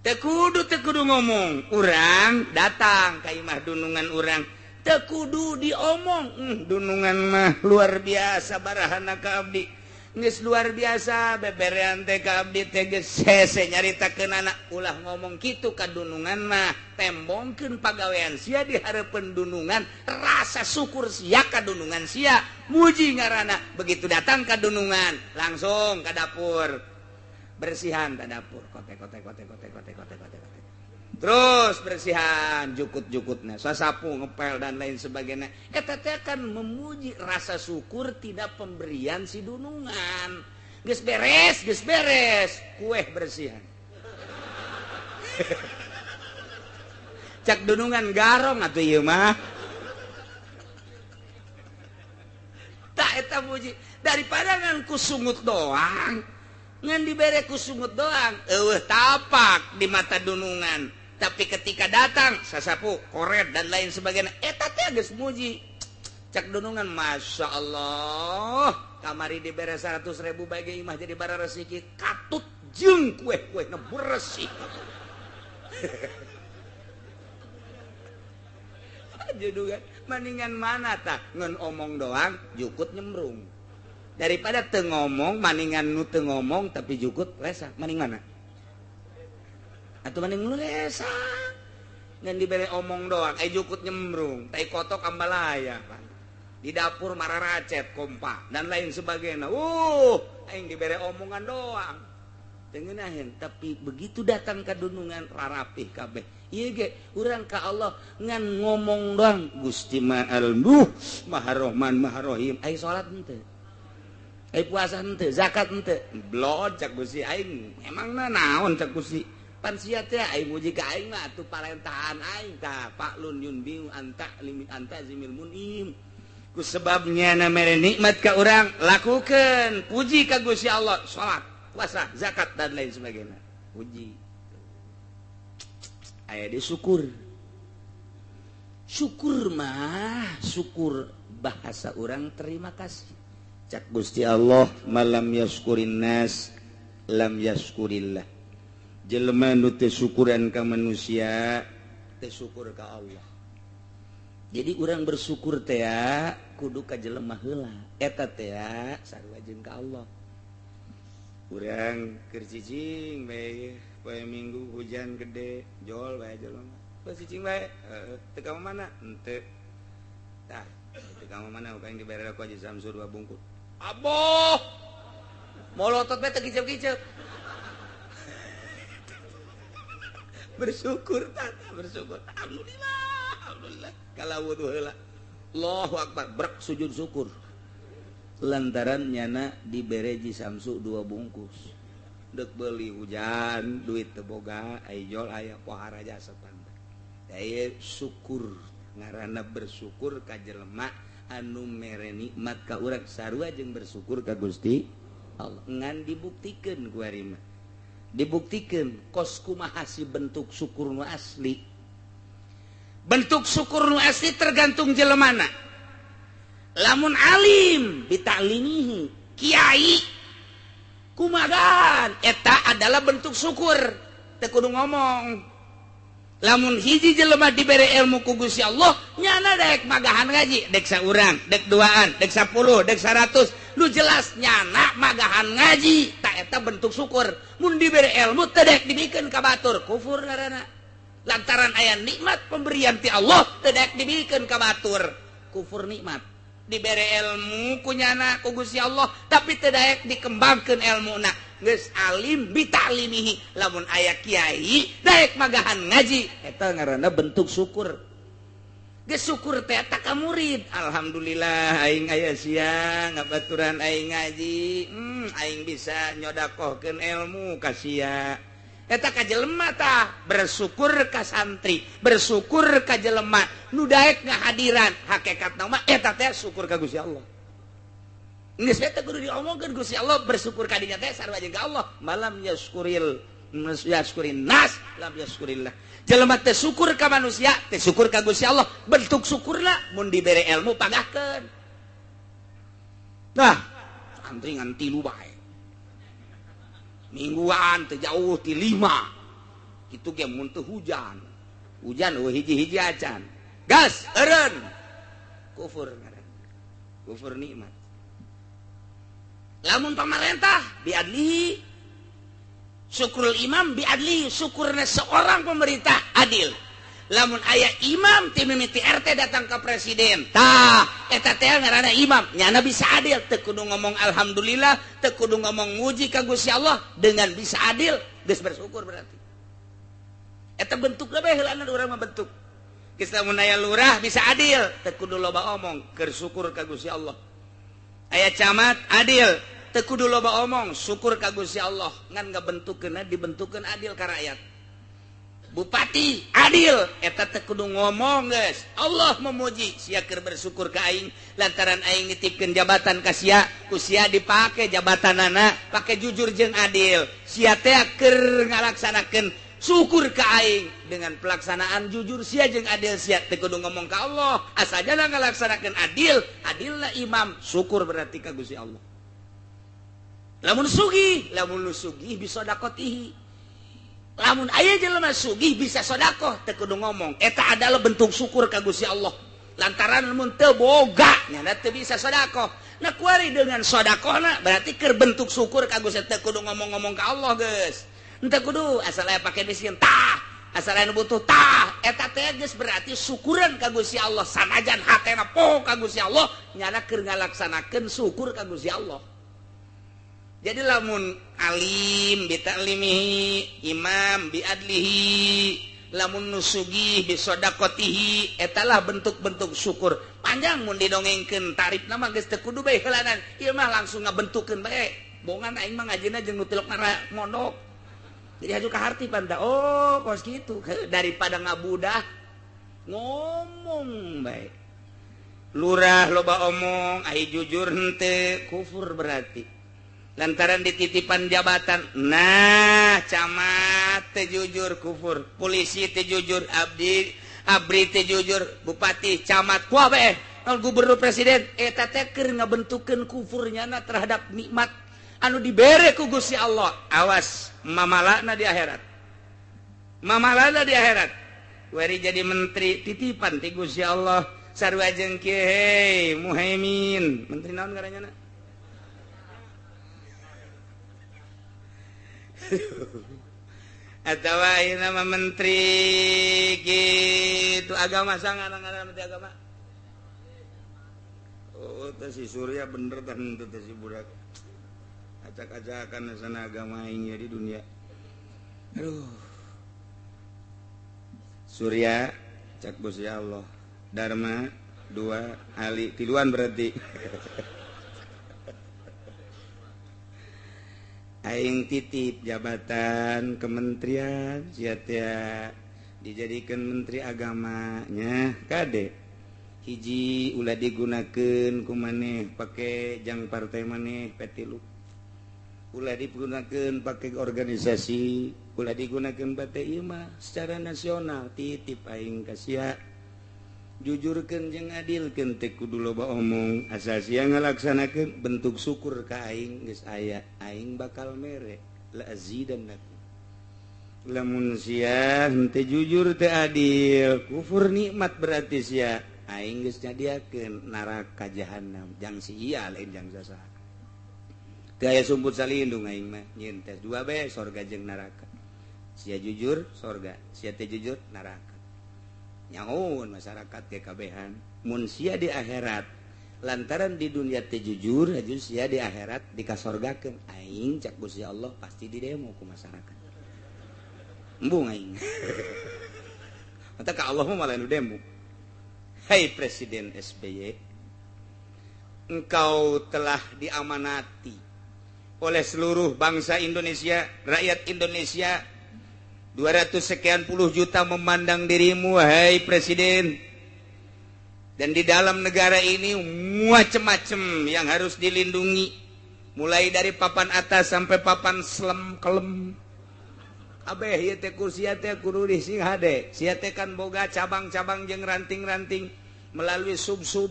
Teu kudu ngomong, urang datang ka imah dunungan urang. Teu kudu diomong, dunungan mah luar biasa barahana ka abdi. Geus luar biasa beberean teh ka abdi teh geus hese nyaritakeun anak ulah ngomong kitu ka dunungan mah, tembongkeun pagawean sia di hareupeun dunungan, rasa syukur sia ka dunungan sia, muji ngaranna. Begitu datang ka dunungan, langsung ka dapur. Bersihan ka dapur, kotek kotek kotek kotek kotek kotek kotek. Terus bersihan jukut-jukutnya, sasapu, ngepel dan lain sebagainya. Eta teh kan memuji rasa syukur tidak pemberian si dunungan. Geus beres, kue bersihan. Cak dunungan garong atuh ieu mah. Tak eta muji daripada ngan ku sungut doang. Ngan dibere ku sungut doang, eueuh tapak di mata dunungan. Tapi ketika datang sasapu, koret dan lain sebagainya, eta teh geus muji. Cak dunungan, masya Allah, kamari dibere 100.000 bagi imah jadi bara resiki, katut jeung kue-kue na bersih. Judungan, mendingan mana tah ngan omong doang, jukut nyemrung. Daripada teu ngomong, maningan nu teu ngomong tapi jukut lesa, maning mana? Atau maning nu lesa. Ngan dibere omong doang, jukut nyemrung, tai kotok ambalaya. Di dapur mararacet kompa dan lain sebagainya. Aing dibere omongan doang. Teu ngeunaheun, tapi begitu datang ka dunungan rarapih kabeh. Ieu ge urang ka Allah ngan ngomong doang, Gusti Maha Maha Rahman Maha Rahim. Aing salat henteu. Aing puasa henteu, zakat henteu. Blod cak Gusti aing. Emangna naon cak Gusti? Pan sia teh aing muji ka aing mah atuh parentahan aing tah fa'lun yunbiu anta limit anta zimil munim. Ku sebabnya na mere nikmat ka urang lakukeun, puji ka Gusti Allah, salat, puasa, zakat dan lain sebagainya. Puji. Aya di syukur. Syukur mah, syukur bahasa urang terima kasih. Cak Gusti Allah, malam yaskurin nas lam yaskurillah. Jelema nu teu syukuran ka manusia, teu syukur ka Allah. Jadi urang bersyukur teh kudu ka jelema heula. Eta teh sarua jeung ka Allah. Urang keur cicing bae poe Minggu hujan gede, jol bae jelema. Poe cicing bae, heeh, teu ka mana? Henteu. Tah, teu ka mana urang dibere ku Haji Samsur 2 bungkus. Aboh. Molotot bae teu kicep-kicep. Bersyukur tata, bersyukur. Alhamdulillah, alhamdulillah. Kalau wudu heula. Allahu akbar, brek sujud syukur. Lantaran nyana dibere Ji Samsu 2 bungkus. Dek beli hujan, duit teu boga, ijol aya pohara jasa pantai. Daya syukur, ngaranna bersyukur ka jelema anu mere nikmat ka urang sarua jeung bersyukur ka Gusti Allah. Ngan dibuktikeun ku ari mah. Dibuktikeun kos kumaha si bentuk syukur nu asli. Bentuk syukur nu asli tergantung jelemana. Lamun alim bitaklimihi, kiai kumagan eta adalah bentuk syukur, teu kudu ngomong. Lamun hiji jelema dibere ilmu ku Gusti Allah, nyana dek magahan ngaji, dek saurang, dek duaan, dek 10, dek 100, nu jelas nyana magahan ngaji, tak eta bentuk syukur. Mun dibere ilmu teu dek dibikeun ka batur, kufur ngaranna. Lantaran aya nikmat pemberian ti Allah teu dek dibikeun ka batur, kufur nikmat. Dibere ilmu ku nyana ku Gusti Allah, tapi teu daek dikembangkeun ilmuna. Geus alim bitaklimihi, lamun aya kiai daek magahan ngaji, eta ngaranna bentuk syukur. Geus syukur teh eta ka murid, alhamdulillah aing aya sia ngabaturan aing ngaji, aing bisa nyodakohkeun ilmu ka sia. Eta ka jelema tah bersyukur ka santri, bersyukur ka jelema nu daek ngahadiran, hakikatna mah eta teh syukur ka Gusti Allah. Geus eta kudu diomongkeun Gusti Allah, bersyukur ka dinya teh sarua jeung ka Allah. Malam yaskuril yaskurin nas lam yaskurillah. Jelema teh syukur ka manusia, teh syukur ka Gusti Allah. Bentuk syukurna mun dibere ilmu pagahkeun. Nah, santri ngan 3 bae. Mingguan teu jauh ti 5. Kitu ge mun teu hujan. Hujan eueuh hiji-hiji acan. Gas eureun. Kufur ngaranna. Kufur nikmat. Lamun pamarentah biadlihi, syukrul imam biadlihi, syukurna seorang pemerintah adil. Lamun aya imam ti mimiti RT datang ke presiden, tah eta teh ngaranna imam, nyana bisa adil, teu kudu ngomong alhamdulillah, teu kudu ngomong muji ka Gusti Allah, dengan bisa adil geus bersyukur berarti. Eta bentukna bae heulana urang mah bentuk. Geus lamun aya lurah bisa adil, teu kudu loba omong, keur syukur ka Gusti Allah. Aya camat adil, teu kudu loba omong, syukur ka Gusti Allah, ngan ngabentukkeunna dibentukkeun adil ka rakyat. Bupati adil, eta teu kudu ngomong geus. Allah memuji sia keur bersyukur ka aing lantaran aing nitipkeun jabatan ka sia, ku sia dipake jabatanana pake jujur jeung adil. Sia teh keur ngalaksanakeun syukur ka aing dengan pelaksanaan jujur sia jeung adil sia teu kudu ngomong ka Allah, asajana ngalaksanakeun adil, adilna imam, syukur berarti ka Gusti Allah. Lamun sugih, lamun nu sugih bisa dakotihi. Lamun aya jelema sugih bisa sedekah teu kudu ngomong, eta adalah bentuk syukur ka Gusti Allah. Lantaran mun teu boga nyana teu bisa sedekah. Nah kuari dengan sedekahna berarti keur bentuk syukur ka Gusti, teu kudu ngomong-ngomong ka Allah geus. Henteu kudu asal aya pake miskin tah, asal aya nu butuh tah, eta teh geus berarti syukuran ka Gusti Allah. Sanajan hatena poho ka Gusti Allah, nyana keur ngalaksanakeun syukur ka Gusti Allah. Jadi lamun alim bitaklimihi, imam biadlihi, lamun nusugih bisodaqotihi, etalah bentuk-bentuk syukur. Panjang mun didongengkeun tarifna mah geus teu kudu bae heulanan. Ieu mah langsung ngabentukkeun bae. Bongan aing mah ngajina jeung nu tilok mondok. Jadi haju ka harti panta. Oh, kos kitu. Daripada ngabudah ngomong bae. Lurah loba omong, ai jujur henteu, kufur berarti. Lantaran dititipan jabatan, nah camat teu jujur kufur, polisi teu jujur, abdi abri teu jujur, bupati camat kuah bae, gubernur presiden eta teh keur ngabentukkeun kufurnya na terhadap nikmat anu dibere ku Gusti Allah. Awas mamalana di akhirat, mamalana di akhirat. Weri jadi menteri titipan ti Gusti Allah sarua jeung kieu, hei Muhaimin, menteri naon ngaranna? Atau ayeuna mah menteri gitu agama, sangat ngaran menteri agama. Oh, teh si Surya bener teh henteu teh si budak. Acak-acakan sana agama aing di dunia. Aduh. Surya cak Gusti Allah, Dharma dua, Ali tiluan berarti. Aing titip jabatan kementerian sia teh dijadikan menteri agamanya kade hiji ulah digunakeun ku maneh pake jang partai maneh P3, ulah digunakeun pake organisasi, ulah digunakeun partai ieu mah secara nasional titip aing ka sia. Jujurkeun jeung adilkeun teh kudu loba omong asal sia ngalaksanakeun bentuk syukur ka aing geus aya aing bakal mere la azidannakum. Lamun sia henteu jujur teu adil kufur nikmat berarti sia aing geus nyadiakeun neraka jahanam jang sia lain jang sasaha. Teu aya sumput salindung aing mah nyieun tes dua bae sorga jeung neraka. Sia jujur sorga, sia teu jujur neraka. Nyahoun masyarakat ge kabehan mun sia di akhirat lantaran di dunia teu jujur aju sia di akhirat dikasorgakeun aing cak Gusti Allah pasti di demo ku masyarakat. Embung aing. Mata ka Allah mah malah nu demo. Hai Presiden SBY, engkau telah diamanati oleh seluruh bangsa Indonesia, rakyat Indonesia 200 sekian puluh juta memandang dirimu, hai Presiden. Dan di dalam negara ini macem-macem yang harus dilindungi, mulai dari papan atas sampai papan selem kelem. Abeh ieu teh kursi teh kudu sing hade. Sia teh kan boga cabang-cabang jeung ranting-ranting melalui sub-sub,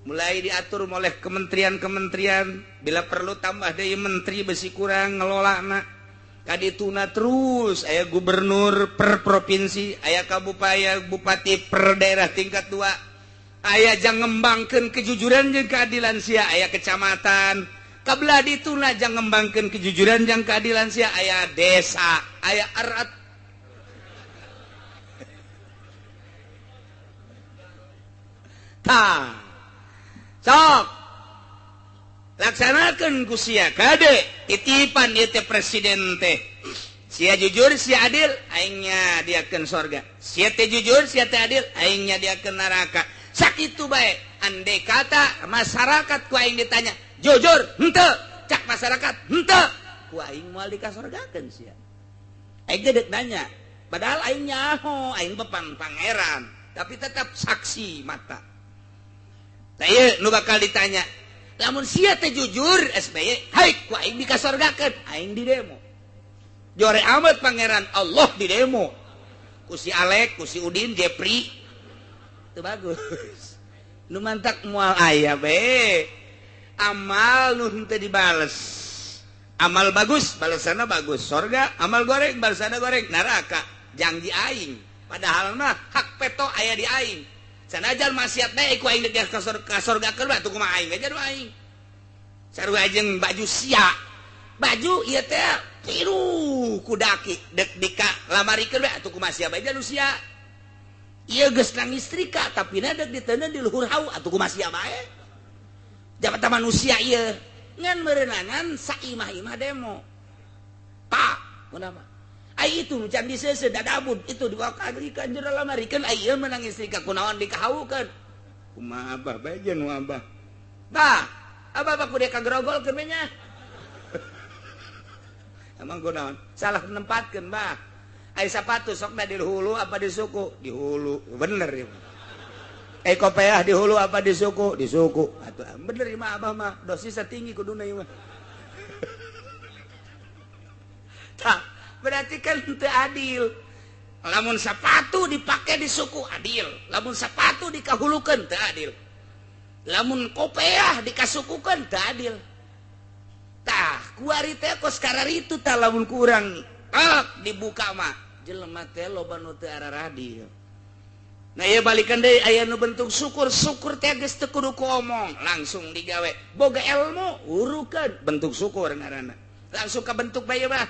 mulai diatur oleh kementerian-kementerian, bila perlu tambah deui menteri besi kurang ngelolana. Kadituna terus aya gubernur per provinsi, aya kabupaten, bupati per daerah tingkat 2. Aya jang ngembangkeun kejujuran jeung keadilan sia, aya kecamatan. Kabelah dituna jang ngembangkeun kejujuran jeung keadilan sia, aya desa, aya erat. Tah. Sok. Laksanakeun ku sia kade titipan ieu teh presiden teh. Sia jujur, sia adil, aing nyadiakeun sorga. Sia teh jujur, sia teh adil, aing nyadiakeun neraka. Sakitu bae. Andai kata masyarakat ku aing ditanya, jujur henteu, cak masyarakat henteu, ku aing moal dikasorgakeun sia. Aing teh deuk nanya, padahal aing nyaho, aing bepang pangeran, tapi tetap saksi mata. Tah ieu nu bakal ditanya, lamun sia teh jujur SBY, hai ku aing dikasorgakeun, aing di demo. Jore amat pangeran Allah di demo. Ku si Alek, ku si Udin, Jepri. Itu bagus. Nu mantak moal aya bae. Amal nu henteu dibales. Amal bagus, balasanna bagus, sorga. Amal goreng, balasanna goreng, neraka. Jang di aing. Padahal mah hak peto aya di aing. Sanajan maksiat bae ku aing deuk ka sorgakeun mah tuh kumaha aing aja nu aing. Sarua jeung baju sia. Baju ieu teh tiru ku daki deuk dika lamarikeun bae atuh kumaha sia bae nu sia. Ieu geus nang istrika tapi na deuk diteundeun di luhur hau atuh kumaha sia bae. Jabatan manusia ieu ngan meureunangan saimah-imah demo. Pak, kunaon? Ai itu can diseuseuh dadabud itu dibawa ka jero lamarikeun ai ieu meunang istrika kunaon dikahaukeun. Kumaha abah bae jeung nu abah. Bah, abah mah kudu kagrogolkeun we nya. Emang kunaon? Salah nempatkeun bah. Ai sapatu sokna di hulu apa di suku? Di hulu. Bener ieu. Kopeah di hulu apa di suku? Di suku. Atuh bener ieu mah abah mah dosisna tinggi kuduna ieu mah. Tah, berarti kan teu adil. Lamun sapatu dipake di suku adil, lamun sapatu dikahulukeun teu adil. Lamun kopeah dikasukukeun teu adil. Tah, kuari teh kos kararitu tah lamun kurang dibuka mah jelema teh loba nu teu araradil. Nah ieu balikan deui aya nu bentuk syukur, syukur teh geus teu kudu ku omong, langsung digawe. Boga ilmu urukeun bentuk syukur ngaranna. Langsung kabentuk bae mah.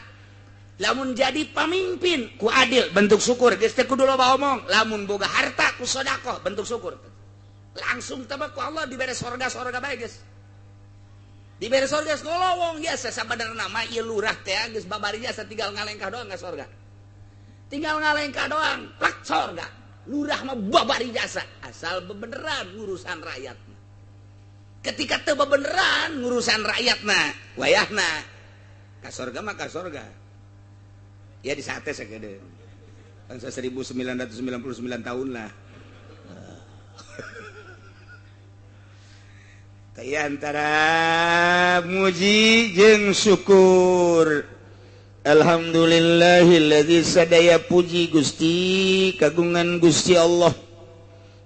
Lamun jadi pamimpin ku adil bentuk syukur, geus teu kudu loba omong. Lamun boga harta ku sedekah bentuk syukur. Langsung teh ku Allah dibere sorga-sorga bae geus. Dibere sorga geus ngolowong biasa sabadarna mah ieu lurah teh geus babari jasa tinggal ngalengkah doang ka sorga. Tinggal ngalengka doang, plak sorga. Lurah mah babari jasa, asal bebeneran urusan rakyat. Ketika teu bebeneran urusan rakyat mah, wayahna ka sorga mah ka sorga. Ya di sate sakedeung. Bangsa 1999 tahun lah. Kaya antara muji jeung syukur. Alhamdulillahilladzi sadaya puji Gusti kagungan Gusti Allah.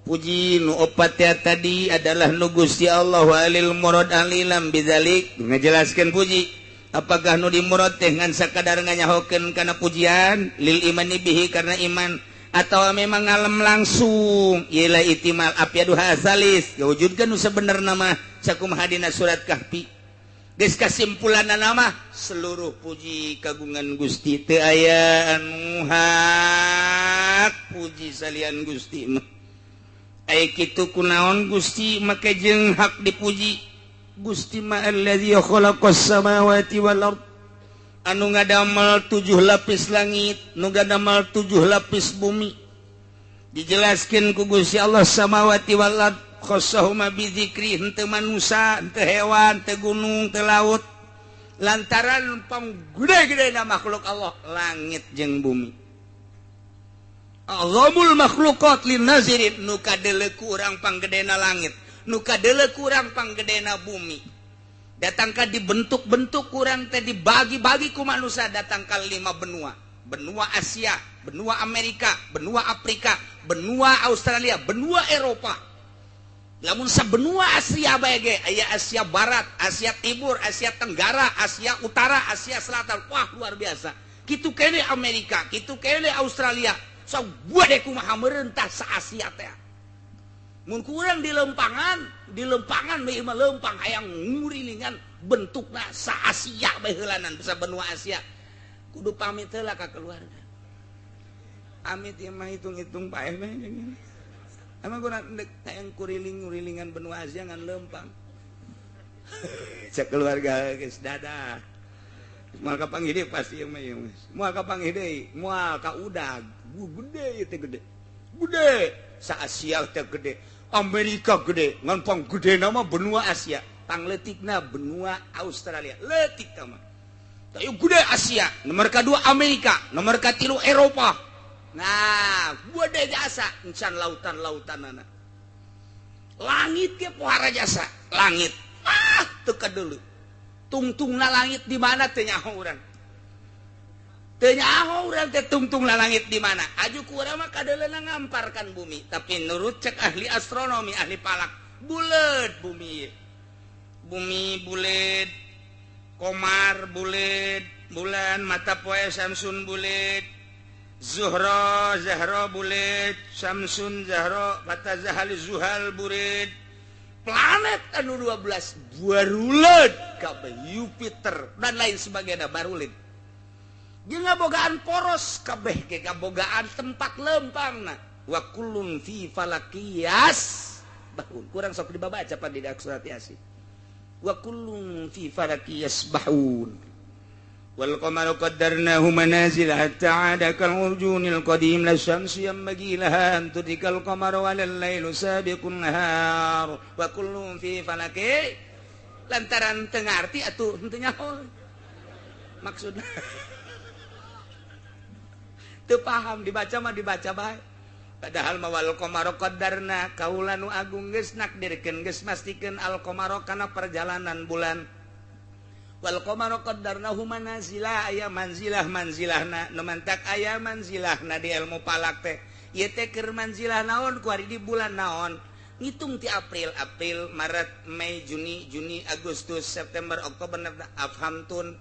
Puji nu opat ya tadi adalah nu Gusti Allah walil murad alilam bidzalik ngajelaskeun puji. Apakah nu dimurad teh ngan sakadar nganyahokeun kana pujian lil imani bihi karena iman atau memang ngalem langsung ialah itimal apyadu hasalis wujudkeun nu sebenarna mah sakumaha dina surat Kahfi. Geus kasimpulanna mah seluruh puji kagungan Gusti teu aya anu hak puji salian Gusti mah. Aya kitu kunaon Gusti make jeung hak dipuji. Gusti mah allazi khalaqas samawati wal ard anu ngadamel 7 lapis langit, nu ngadamel 7 lapis bumi. Dijelaskeun ku Gusti Allah samawati wal ard khassahuma bizikri henteu manusa, henteu hewan, henteu gunung, henteu laut. Lantaran panggede-gedena makhluk Allah langit jeung bumi. Azamul makhluqat lin nazirin nu kadeuleu ku urang panggedena langit, nu kadeuleu ku urang panggedena bumi. Datangka dibentuk-bentuk kurang teh dibagi-bagi ku manusia datang ka 5 benua. Benua Asia, benua Amerika, benua Afrika, benua Australia, benua Eropa. Lamun sabenua Asia bae ge aya Asia Barat, Asia Timur, Asia Tenggara, Asia Utara, Asia Selatan. Wah, luar biasa. Kitu kene Amerika, kitu kene Australia. Sabuade kumaha meurentah sa Asia teh. Mun kurang di lempangan bae mah lempang hayang ngurilingan bentukna sa Asia bae heulanan bisa benua Asia. Kudu pamit heula ka keluarga. Amit ieu mah hitung-hitung paeh mah. Emang kurang hayang kuriling-ngurilingan benua Asia ngan lempang. Cek keluarga geus dadah. Moal ka panggih pasti ieu mah ieu. Moal ka panggih deui, moal ka udag. Gede ieu teh gede. Gede sa Asia teh gede. Amerika gede, ngan panggedena mah benua Asia, pangleutikna benua Australia. Leutik tah mah. Tah gede Asia, nomor kadua Amerika, nomor katilu Eropa. Nah, gede jasa encan lautan-lautanana. Langit ge pohara jasa, langit. Ah, teu kadeuleu. Tungtungna langit di mana teu nyaho urang. Teu nyaho urang teh tungtungna langit di mana. Aju ku urang mah kadeuleuna ngamparkan bumi, tapi nurut cek ahli astronomi, ahli falak, buleut bumi. Bumi buleut, komar buleut, bulan mata poe Samsun buleut, Zuhra Zahra buleut, Samsun Zahra mata Zahal Zuhal buleut. Planet anu 12 baruleut kabeh Jupiter dan lain sebagainya baruleut. Jeung ngabogaan poros kabeh ge ngabogaan tempat lempangna. Wa kullun fi falakiyas bahun. Kurang sok dibaca pan di surat Yasin. Wa kullun fi falakiyas bahun. Wal qamaru qaddarnahu manazil hatta 'ada kal urjunil qadim la syamsu yanbaghi laha an tudrikal qamara wal lailu sabiqun nahar wa kullun fi falaki. Lantaran teu ngarti atuh henteu nyaho maksudna. Teu paham dibaca mah dibaca bae. Padahal mah wal qamaru qaddarna kaula nu agung geus nakdirkeun geus mastikeun al qamaru kana perjalanan bulan. Wal qamaru qaddarnahu manazila aya manzilah manzilahna nu mantak aya manzilahna di ilmu falak teh ieu teh keur manzilah naon kuari di bulan naon ngitung ti April April Maret Mei Juni Juni Agustus September Oktober Afhamtun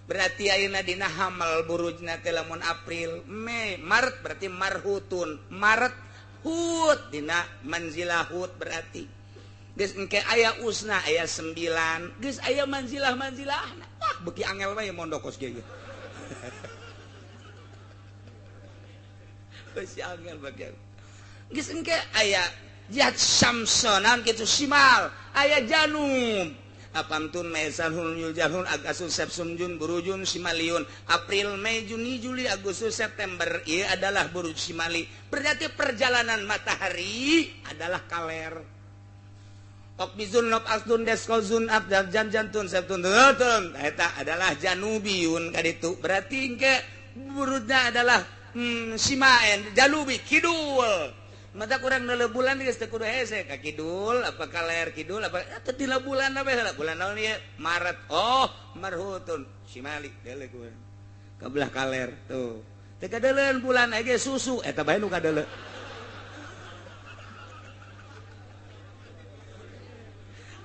berarti ayeuna dina hamal burujna teh lamun April Mei Maret berarti marhutun Maret hut dina manzilah hut berarti geus engke aya usna aya 9 geus aya manzilah-manzilahna. Wah beuki angel we mondok kos kieu. Beuki angel beuki. Geus engke aya jihad samsonan kitu simal, aya janub, Apamtun Mesanhun Yuljahun Agasus Sepsum Jun Burujun Simaliun April Mei Juni Juli Agustus September ieu adalah buruj Simali. Berarti perjalanan matahari adalah kaler. Okbizun Nob Asdun Deskozun Abdal Jan Jantun Septun Tun eta adalah Janubiyun kaditu. Berarti engke burujna adalah Simaen Janubi kidul. Mata kurang nele bulan geus teu kudu hese ka kidul apa kaler kidul apa teu dina bulan apa heula bulan naon ieu Maret oh marhutun Simali deuleu ku ka belah kaler tuh teu kadeuleun bulan ge susu eta bae nu kadeuleu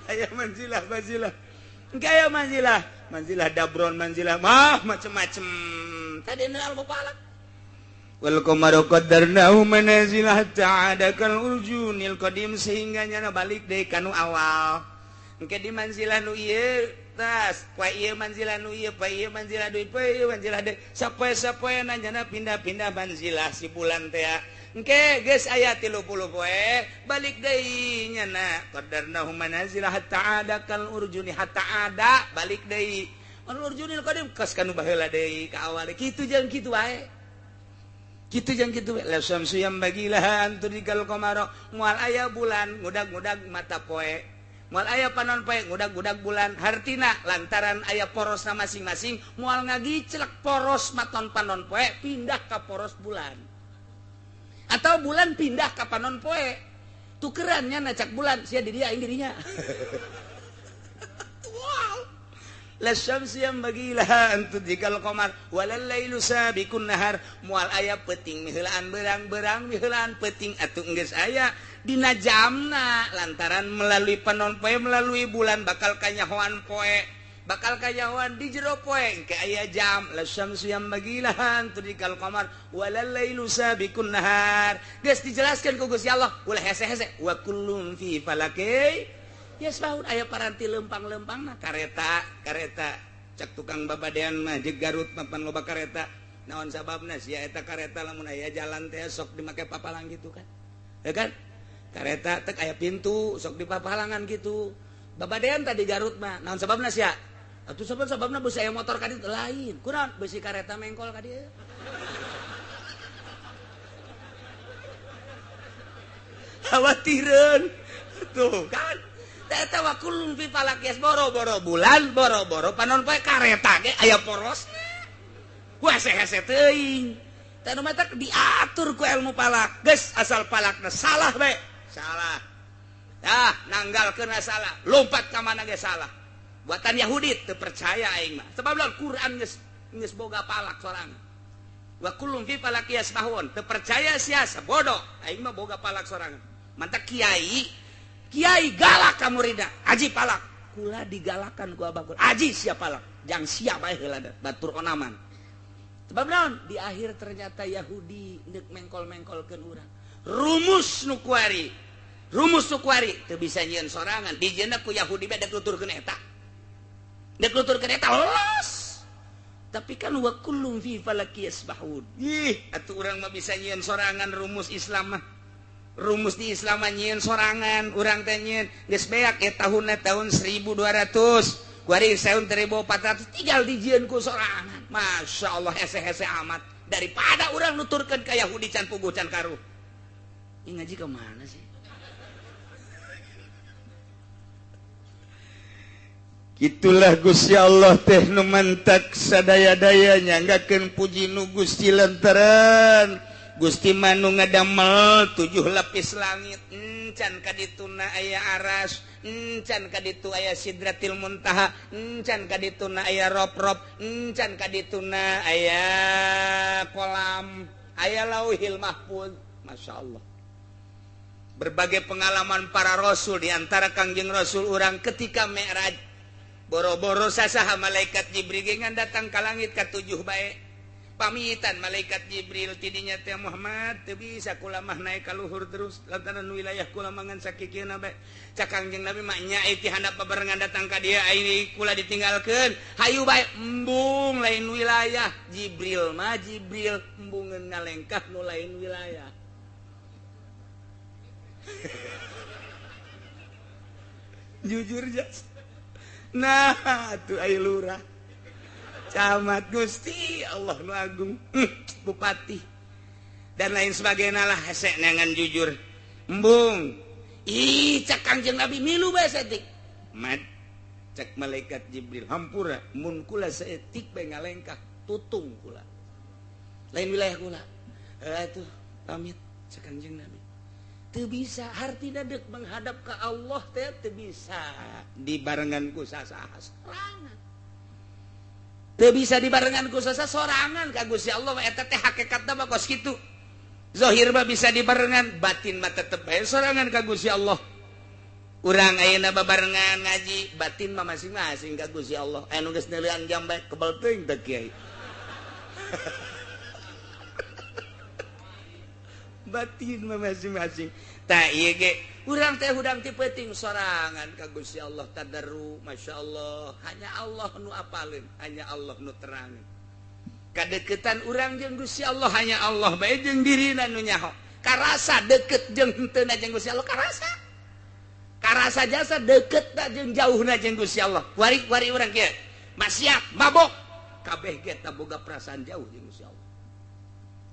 aya manzilah manzilah engke aya manzilah manzilah dabron manzilah mah macem-macem tadi nu al-falak wal qamaru qaddarnahu manazil hatta ada kal urjunil qadim sehingga nyana balik deui kanu awal engke di manzilah nu ieu tas poe ieu manzilah nu ieu poe ieu manzilah deui poe ieu manzilah deui sapoe-sapoena nyana pindah-pindah manzilah si bulan teh engke geus aya 30 poe balik deui nyana qaddarnahu manazil hatta ada kal urjuni hatta ada balik deui al urjunil qadim kas kanu baheula deui ka awal kitu jeung kitu wae kitu jeung kitu la syamsu yang bagilaha anturikal qamara moal aya bulan ngudag-ngudag mata poe moal aya panon poe ngudag-ngudag bulan hartina lantaran aya porosna masing-masing moal ngagicelek poros maton panon poe pindah ka poros bulan atau bulan pindah ka panon poe tukerannya nacak bulan sia di dia aing dirinya. La syamsu yang bagilaha antudikal qamar walal lailu sabiqun nahar moal aya peuting miheulaan berang-berang miheulaan peuting atuh geus aya dina jamna lantaran melalui panon poe melalui bulan bakal kanyahoan poe bakal kanyahoan di jero poe engke aya jam la syamsu yang bagilaha antudikal qamar walal lailu sabiqun nahar geus dijelaskeun ku Gusti Allah ulah hese-hese wa kullun fi falaki yasbahun aya paranti lempang-lempang mah kareta kareta cak tukang babadean mah jeung Garut mapan loba kareta naon sababna sia eta kareta lamun aya jalan teh sok dimake papalang gitu kan ya kan kareta teh aya pintu sok dipapalangan gitu babadean tadi Garut mah naon sababna sia atuh sabab-sababna beusi aya motor ka ditu lain kunaon beusi kareta mengkol ka dieu khawatireun tuh kan eta wa kullun fi falak boro-boro bulan boro-boro panon poe kareta ge aya porosna hese-hese teuing teh nu matak diatur ku ilmu falak geus asal falakna salah bae salah tah nanggalkeun salah lompat ka mana ge salah buatan Yahudi teu percaya aing mah sebab Al-Qur'an geus boga falak sorangan wa kullun fi falak yasbahun teu percaya sia bodoh aing mah boga falak sorangan mantak kiai kiai galak ka murida aji palak kula digalakan ku abah kula aji sia palak jang sia bae heula batur onaman sebab naon di akhir ternyata Yahudi deuk mengkol-mengkolkeun urang rumus nu kuari teu bisa nyieun sorangan dijieunna ku Yahudi bae deuk nuturkeun eta deuk nuturkeun eta los tapi kan wa kullum fi falaki yasbahun ih atuh urang mah bisa nyieun sorangan rumus Islam mah rumus di Islam nyieun sorangan urang teh nyieun geus beak ye tahunna tahun 1200 kuari tahun 1400 tinggal dijieun ku sorangan Masya Allah hese-hese amat daripada urang nuturkeun ka Yahudi can puguh can karuh. Ini ngaji ke mana sih? Itulah Gusti Allah teh nu mantak sadaya-daya nyanggakeun puji nu Gusti lantaran Gusti manu ngadamel 7 lapis langit encan kadituna aya aras encan kaditu aya sidratil muntaha encan kadituna aya rob-rob encan kadituna aya kolam aya lauhil mahfuz. Masya Allah berbagai pengalaman para rasul diantara Kangjeng Rasul urang ketika Mi'raj boro-boro sasaha malaikat Jibril ngan datang ka langit ka 7 bae pamitan malaikat Jibril tidinya teh Muhammad teu bisa kula mah naik ka luhur terus lantaran wilayah kula mangan sakikieuna bae cak Kangjeng Nabi mah nya ti handap babarengan datang ka dieu aing kula ditinggalkeun hayu bae embung lain wilayah Jibril mah Jibril embungeun ngalengkah nu lain wilayah. Jujur jas Nah tuh aya lurah camat Gusti Allah nu agung, bupati dan lain sebagainya lah hese neangan jujur. Embung ih cak Kangjeng Nabi milu bae saeutik. Mat cak malaikat Jibril hampura mun kula saeutik bae ngalengkah tutung kula. Lain wilayah kula. Atuh pamit cak Kangjeng Nabi. Teu bisa hartina deuk menghadap ka Allah teh teu bisa dibarengan ku sasaha sorangan. Teu bisa dibarengan ku sasaha sorangan ka Gusti Allah eta teh hakikatna mah kos kitu. Zahir mah bisa dibarengan, batin mah tetep bae sorangan ka Gusti Allah. Urang ayeuna babarengan ngaji, batin mah masing-masing ka Gusti Allah. Aya nu geus neuleuan jam bae kebel teuing teh kiai. Batin mah masing-masing. Tah ieu ge urang teh hudang ti peuting sorangan ka Gusti Allah tadarru, masyaallah. Hanya Allah nu apaleun, hanya Allah nu terangin. Kadeketan urang jeung Gusti Allah hanya Allah bae jeung dirina nu nyaho. Karasa deket jeung henteu jeung Gusti Allah karasa. Karasa jasa deket ta jeung jauhna jeung Gusti Allah. Wari-wari urang kieu. Maksiat, mabok, kabeh ge ta boga perasaan jauh jeung Gusti Allah.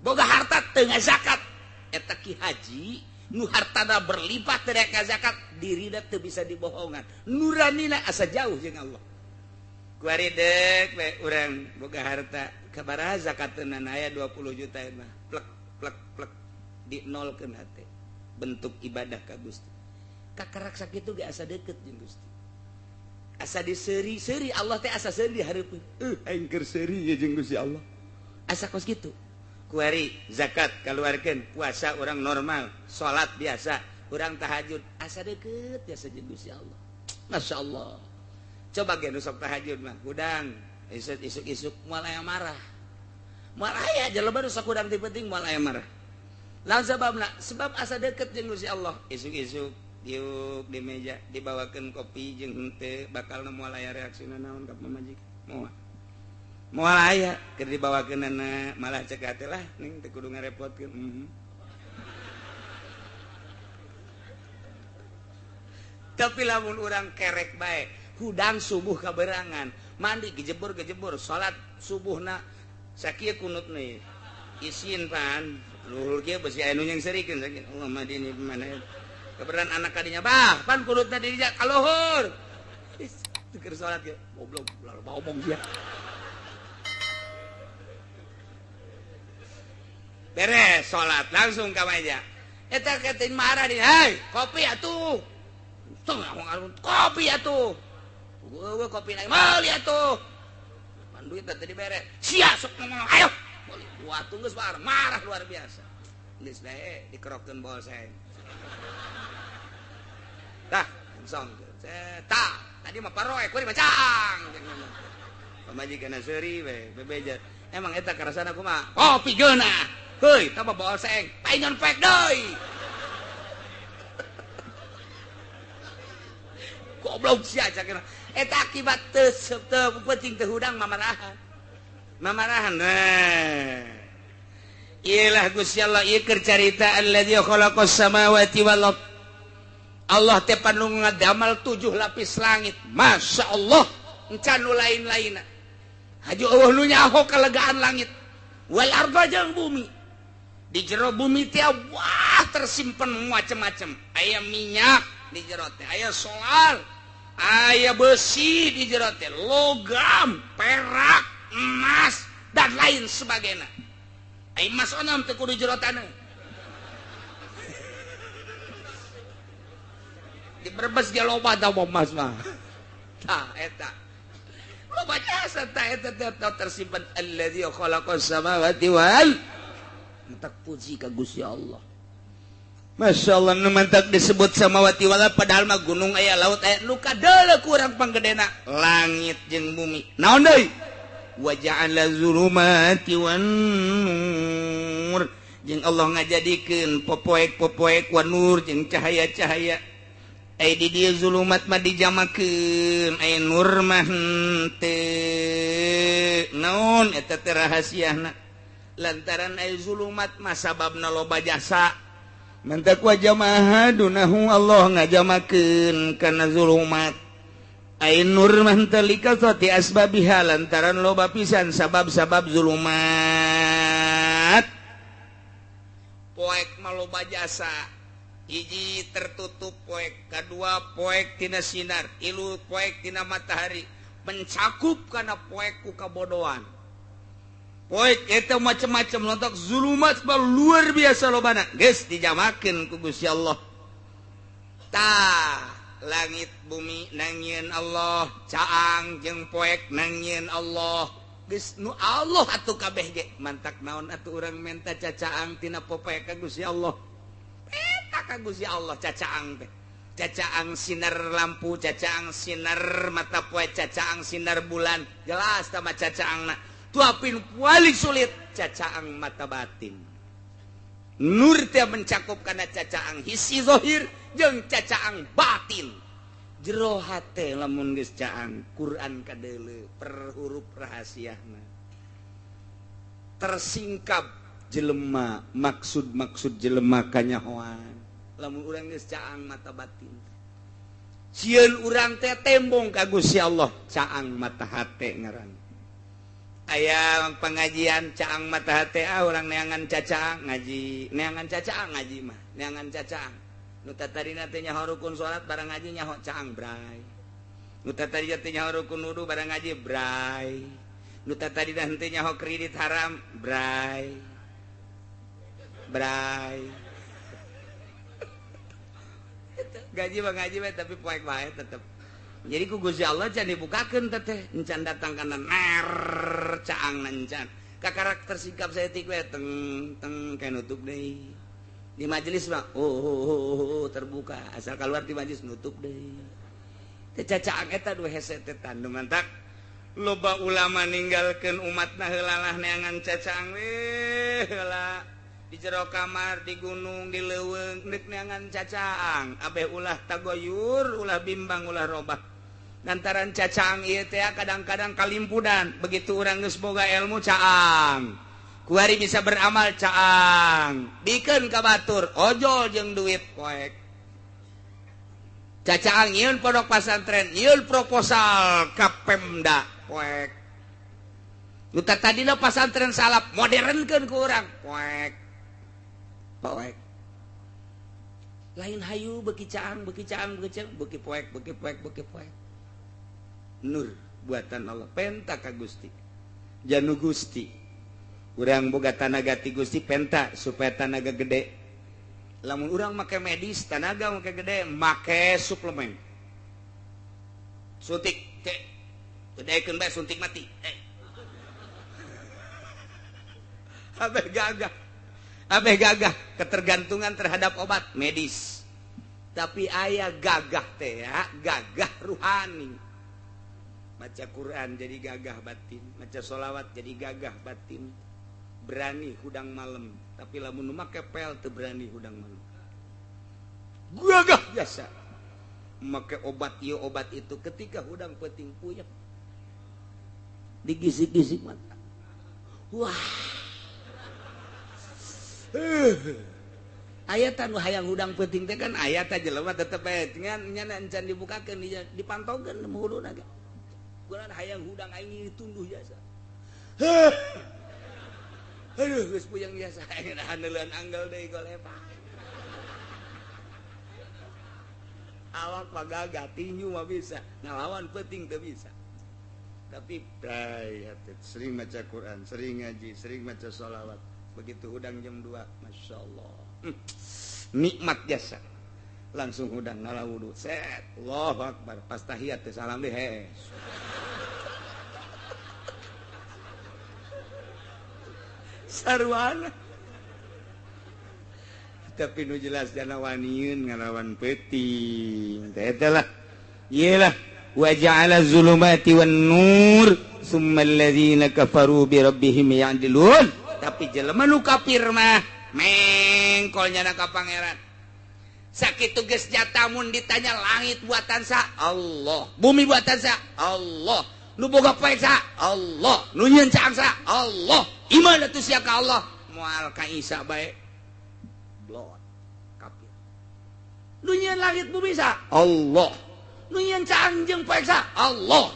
Boga harta teu ngazakat. Eta ki haji nu hartana berlipat teu ngazakat, dirina teu bisa dibohongan. Nuranina asa jauh jeung Allah. Kuari deuk we urang boga harta kabaraha zakatna aya 20 juta mah plek plek plek di nolkeun hate bentuk ibadah ka Gusti. Kakarak sakitu ge asa deukeut jeung Gusti. Asa diseuri-seuri Allah teh asa seuri di hareupeun. Aing keur seuri ye jeung Gusti Allah. Asa kos kitu. Kuari zakat kaluarkeun, puasa urang normal, salat biasa, urang tahajud asa deukeut biasa jeung Gusti Allah. Masyaallah. Coba ge nu sok tahajud mah hudang isuk-isuk moal aya marah. Moal aya jelema nu sok hudang ti penting moal aya marah. Lawan sababna sebab asa deukeut jeung Gusti Allah. Isuk-isuk diuk di meja dibawakeun kopi jeung henteu bakalna moal aya reaksina naon ka pamajikan. Moal. Moal aya keur dibawakeunana malah cek hate lah ning teu kudu ngarepotkeun. Tapi lamun urang kerek bae hudang subuh kaberangan mandi gejebur-gejebur salat subuhna sakieu kunut nih isin pan luhur kieu besi aya nu nyengserikeun sakieu Allah mah dini mana keberan anak kadinya bah pan kunutna di dinya ka luhur keur salat kieu goblok lalu omong sia beres salat langsung ka meja eta ketin marah di hei kopi atuh tengah kopi atuh gue kopi naik meuli atuh pan duit teh dibere sia sok ngomong ayo meuli atuh geus marah luar biasa geus bae dikerokeun bolseng tah langsung tah tadi mah paroe kuari bacang pamajikan seuri we bebeja emang eta karasana kumaha kopi geunah heuy tah mah bolseng painyon pek deui goblok sia cakena eta akibat teu penting teu hudang mamarahan mamarahan nah iyalah Gusti Allah ieu keur carita allazi khalaqas samawati wal ard. Allah teh panu ngadamal 7 lapis langit. Masya Allah encan nu lain-lainna haju eueuh nu nyaho kalegaan langit wal arda jeung bumi. Di jero bumi teh wah tersimpen macam-macam, aya minyak di jero teh, aya solar, aya besi di jero teh, logam, perak, emas dan lain sebagainya. Ai emas onam teu kudu jero taneuh. Di Brebes ge loba da emas mah. Tah eta. Loba jasa tah eta teh tersimpan allazi khalaqas samawati wal mentak puji ka Gusti Allah. Masya Allah nu mantak disebut samawati wal padahal mah gunung aya laut aya nu kadeuleu kurang panggedena langit jeung bumi. Naon deui? Wa ja'ala zulumati wan nur. Jeung Allah ngajadikeun popoek-popoek wan nur jeung cahaya-cahaya. Ai di dieu zulumat mah dijamakeun, ai nur mah henteu. Naon eta teh rahasiana? Lantaran ai zulumat mah sababna loba jasa. Mantak wa jamaah dunahu Allah ngajamakeun kana zulumat. Ain nur mah teu likasrati asbabiha lantaran loba pisan sabab-sabab zulumat. Poek mah loba jasa. Hiji tertutup poek, kadua poek tina sinar, tilu poek tina matahari, mencakup kana poek ku kabodohan. Poek eta macam-macam lontok zulumat mah luar biasa lobana. Geus dijamakeun ku Gusti Allah. Tah langit bumi nangieun Allah, caang jeung poek nangieun Allah. Geus nu Allah atuh kabeh ge mantak naon atuh urang menta cacaang tina popoek ka Gusti Allah. Eta ka Gusti Allah cacaang teh. Cacaang sinar lampu, cacaang sinar mata poe, cacaang sinar bulan, jelas tama cacaangna. Tuapin paling sulit cacaang mata batin. Nur teh mencakup kana cacaang hisi zahir jeung cacaang batin. Jero hate lamun geus caang Quran kadeuleu per huruf rahasiana. Tersingkap jelema maksud-maksud jelema kanyahoan. Lamun urang geus caang mata batin. Sieun urang teh tembong ka Gusti Allah, caang mata hate ngaran. Aya pengajian caang mata hate, ah urang neangan cacaang ngaji, neangan cacaang ngaji mah, neangan cacaang. Nu tadina teh nyaho rukun salat barang ngaji nyaho caang bray. Nu tadina teh nyaho rukun wudu barang ngaji bray. Nu tadina teh nyaho kredit haram bray. Bray. Gaji mah ngaji mah tapi poek bae tetep. Jadi ku Gusti Allah can dibukakeun teteh, encan datang kana ner caang encan. Ka karakter sikap saeutik we teng teng kayak nutup deui. Di majelis mah oh terbuka, asal keluar di majelis nutup deui. Teh cacaang eta dua hese teh tandu mantak. Loba ulama ninggalkeun umatna heulalah neangan cacaang we heula. Di jero kamar, di gunung, di leuweung deuk neangan cacaang. Abeh ulah tagoyur, ulah bimbang, ulah robah. Lantaran cacaang ieu teh kadang-kadang kalimpudan. Begitu urang geus boga ilmu caang. Kuari bisa beramal caang. Bikeun ka batur, ojol jeung duit poek. Cacaang nyieun pondok pasantren, nyieun proposal ka Pemda poek. Nu tadina pasantren salap modernkeun ku urang poek. Poek. Lain hayu beki caang, beki caang, beki caang, beki poek, beki poek, beki poek. Nur buatan Allah, penta ka Gusti. Janu Gusti. Urang boga tanaga ti Gusti penta supaya tanaga gede. Lamun urang make medis, tanaga make gede, make suplemen. Suntik, teh. Gedekeun bae suntik mati. Eh. Abeh gagah. Abeh gagah ketergantungan terhadap obat medis. Tapi aya gagah teh ya, gagah ruhani. Baca Quran jadi gagah batin, baca sholawat jadi gagah batin. Berani hudang malam, tapi lamun make pel teu berani hudang malam. Gagah biasa. Make obat ieu obat itu ketika hudang peuting puyeng. Digisik-gisik mata. Wah. Aya tah nu hayang hudang peuting teh kan aya tah jelema tetep bae ngan nyana encan dibukakeun dipantogeun huluna ge. Geunan hayang hudang aing ditunduh jasa. Aduh geus puyeng jasa aing haneuleun anggal deui golepa. Awak mah gagah tinju mah bisa, ngalawan peuting teu bisa. Tapi bray sering maca Quran, sering ngaji, sering maca sholawat. Begitu hudang jam 2, Masya Allah, nikmat jasa. Langsung hudang ngala wudu, set, Allahu Akbar. Pas tahiyat teh salam deh, hees. Sarwana. Tapi nu jelas jana waniun ngalawan peuting. Teh eta lah. Ieu lah. Wa ja'ala zulumati wan nur, summa alladzina kafaru bi rabbihim ya'dilun. Tapi jelema nu kafir mah mengkol nyana ka pangeran. Sakitu geus nyata mun ditanya langit buatan sa Allah, bumi buatan sa Allah, nu boga poek sa Allah, nu nyieun caang sa Allah. Iman atuh sia ka Allah, moal ka Isa bae. Blot kafir. Nu nyieun langit bumi sa Allah, Nu nyieun caang jeung poek saha? Allah.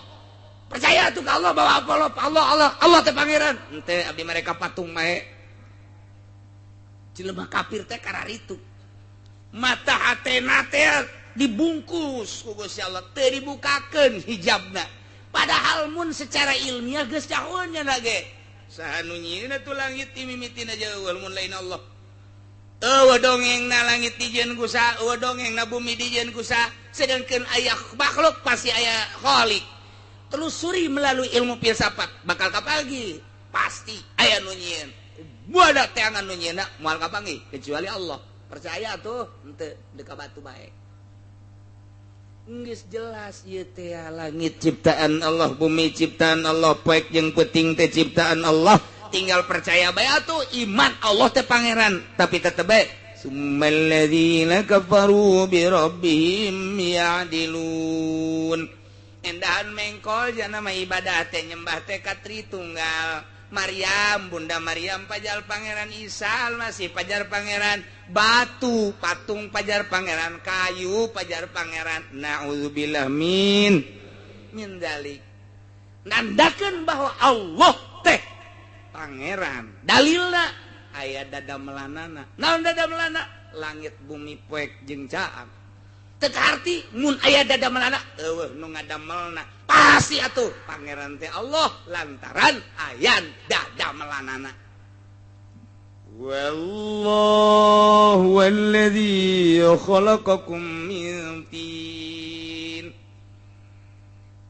Percaya tuh ke Allah bahwa apa Allah, Allah, Allah, Allah teh pangeran. Ente abdi mereka patung mae. Jelema kafir teh kararitu. Mata hatena teh dibungkus ku Gusti Allah, teu dibukakeun hijabna. Padahal mun secara ilmiah geus cahueun nya ge. Saha nu nyieunna tuh langit mimitina jauh mun lain Allah. Eueuh dongengna langit dijieun ku saha, eueuh dongengna bumi dijieun ku saha. Sedangkeun aya makhluk pasti aya khalik. Telusuri melalui ilmu filsafat bakal kapagi pasti aya nu nyieun. Buada teangan nu nyieunna moal kapanggih kecuali Allah. Percaya tuh henteu deka batu bae. Geus jelas ieu teh langit ciptaan Allah, bumi ciptaan Allah, poek jeung peuting teh ciptaan Allah. Tinggal percaya bae atuh iman Allah teh pangeran, tapi tetep bae summalladzina kafaru bi rabbihim ya'dilun. Endahan mengkol jana mah ibadah teh nyembah teh ka Tritunggal. Maryam, Bunda Maryam pajar Pangeran Isa Almasih pajar Pangeran batu, patung pajar Pangeran kayu pajar Pangeran. Nauzubillah min dzalik. Nandakeun bahwa Allah teh pangeran. Dalilna aya dada melanana. Naon dada melana? Langit bumi poek jeung caang. Teu kaarti mun aya dada melana eueuh nu ngadamelna. Pasti atuh pangeran teh Allah lantaran aya dada melanana. Wallahu alladzi khalaqakum min tin.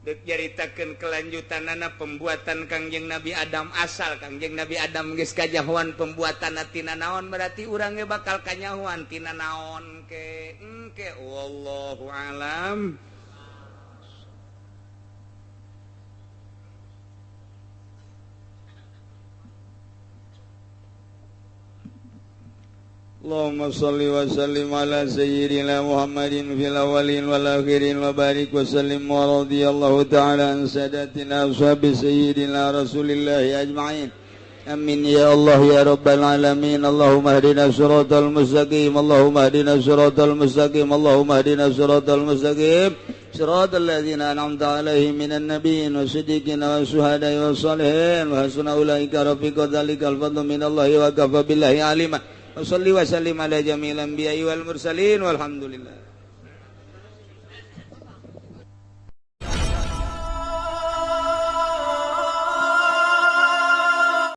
Dek nyaritakeun kelanjutanana pembuatan Kangjeng Nabi Adam, asal Kangjeng Nabi Adam geus kajahoan pembuatanna tina naon, berarti urang ge bakal kanyahoan tina naon ke engke wallahu alam. Allahumma salli wa sallim ala sayyidina Muhammadin fil awwalin wal akhirin wa barik wa sallim wa radiyallahu ta'ala an sadatina ashabi sayyidina Rasulillahi ajma'in. Amin ya Allah ya rabbal alamin. Allahumma hdina siratal mustaqim, Allahumma hdina siratal mustaqim, Allahumma hdina siratal mustaqim, siratal ladzina an'amta alaihim minan nabiyyin wasiddiqin wasyuhada'i wassalihin wa hasuna ulaika rafiqa. Dzalikal fadlu minallahi wa kafa billahi alima. Wa salli wa sallim ala jami'il anbiya'i wal mursalin walhamdulillah.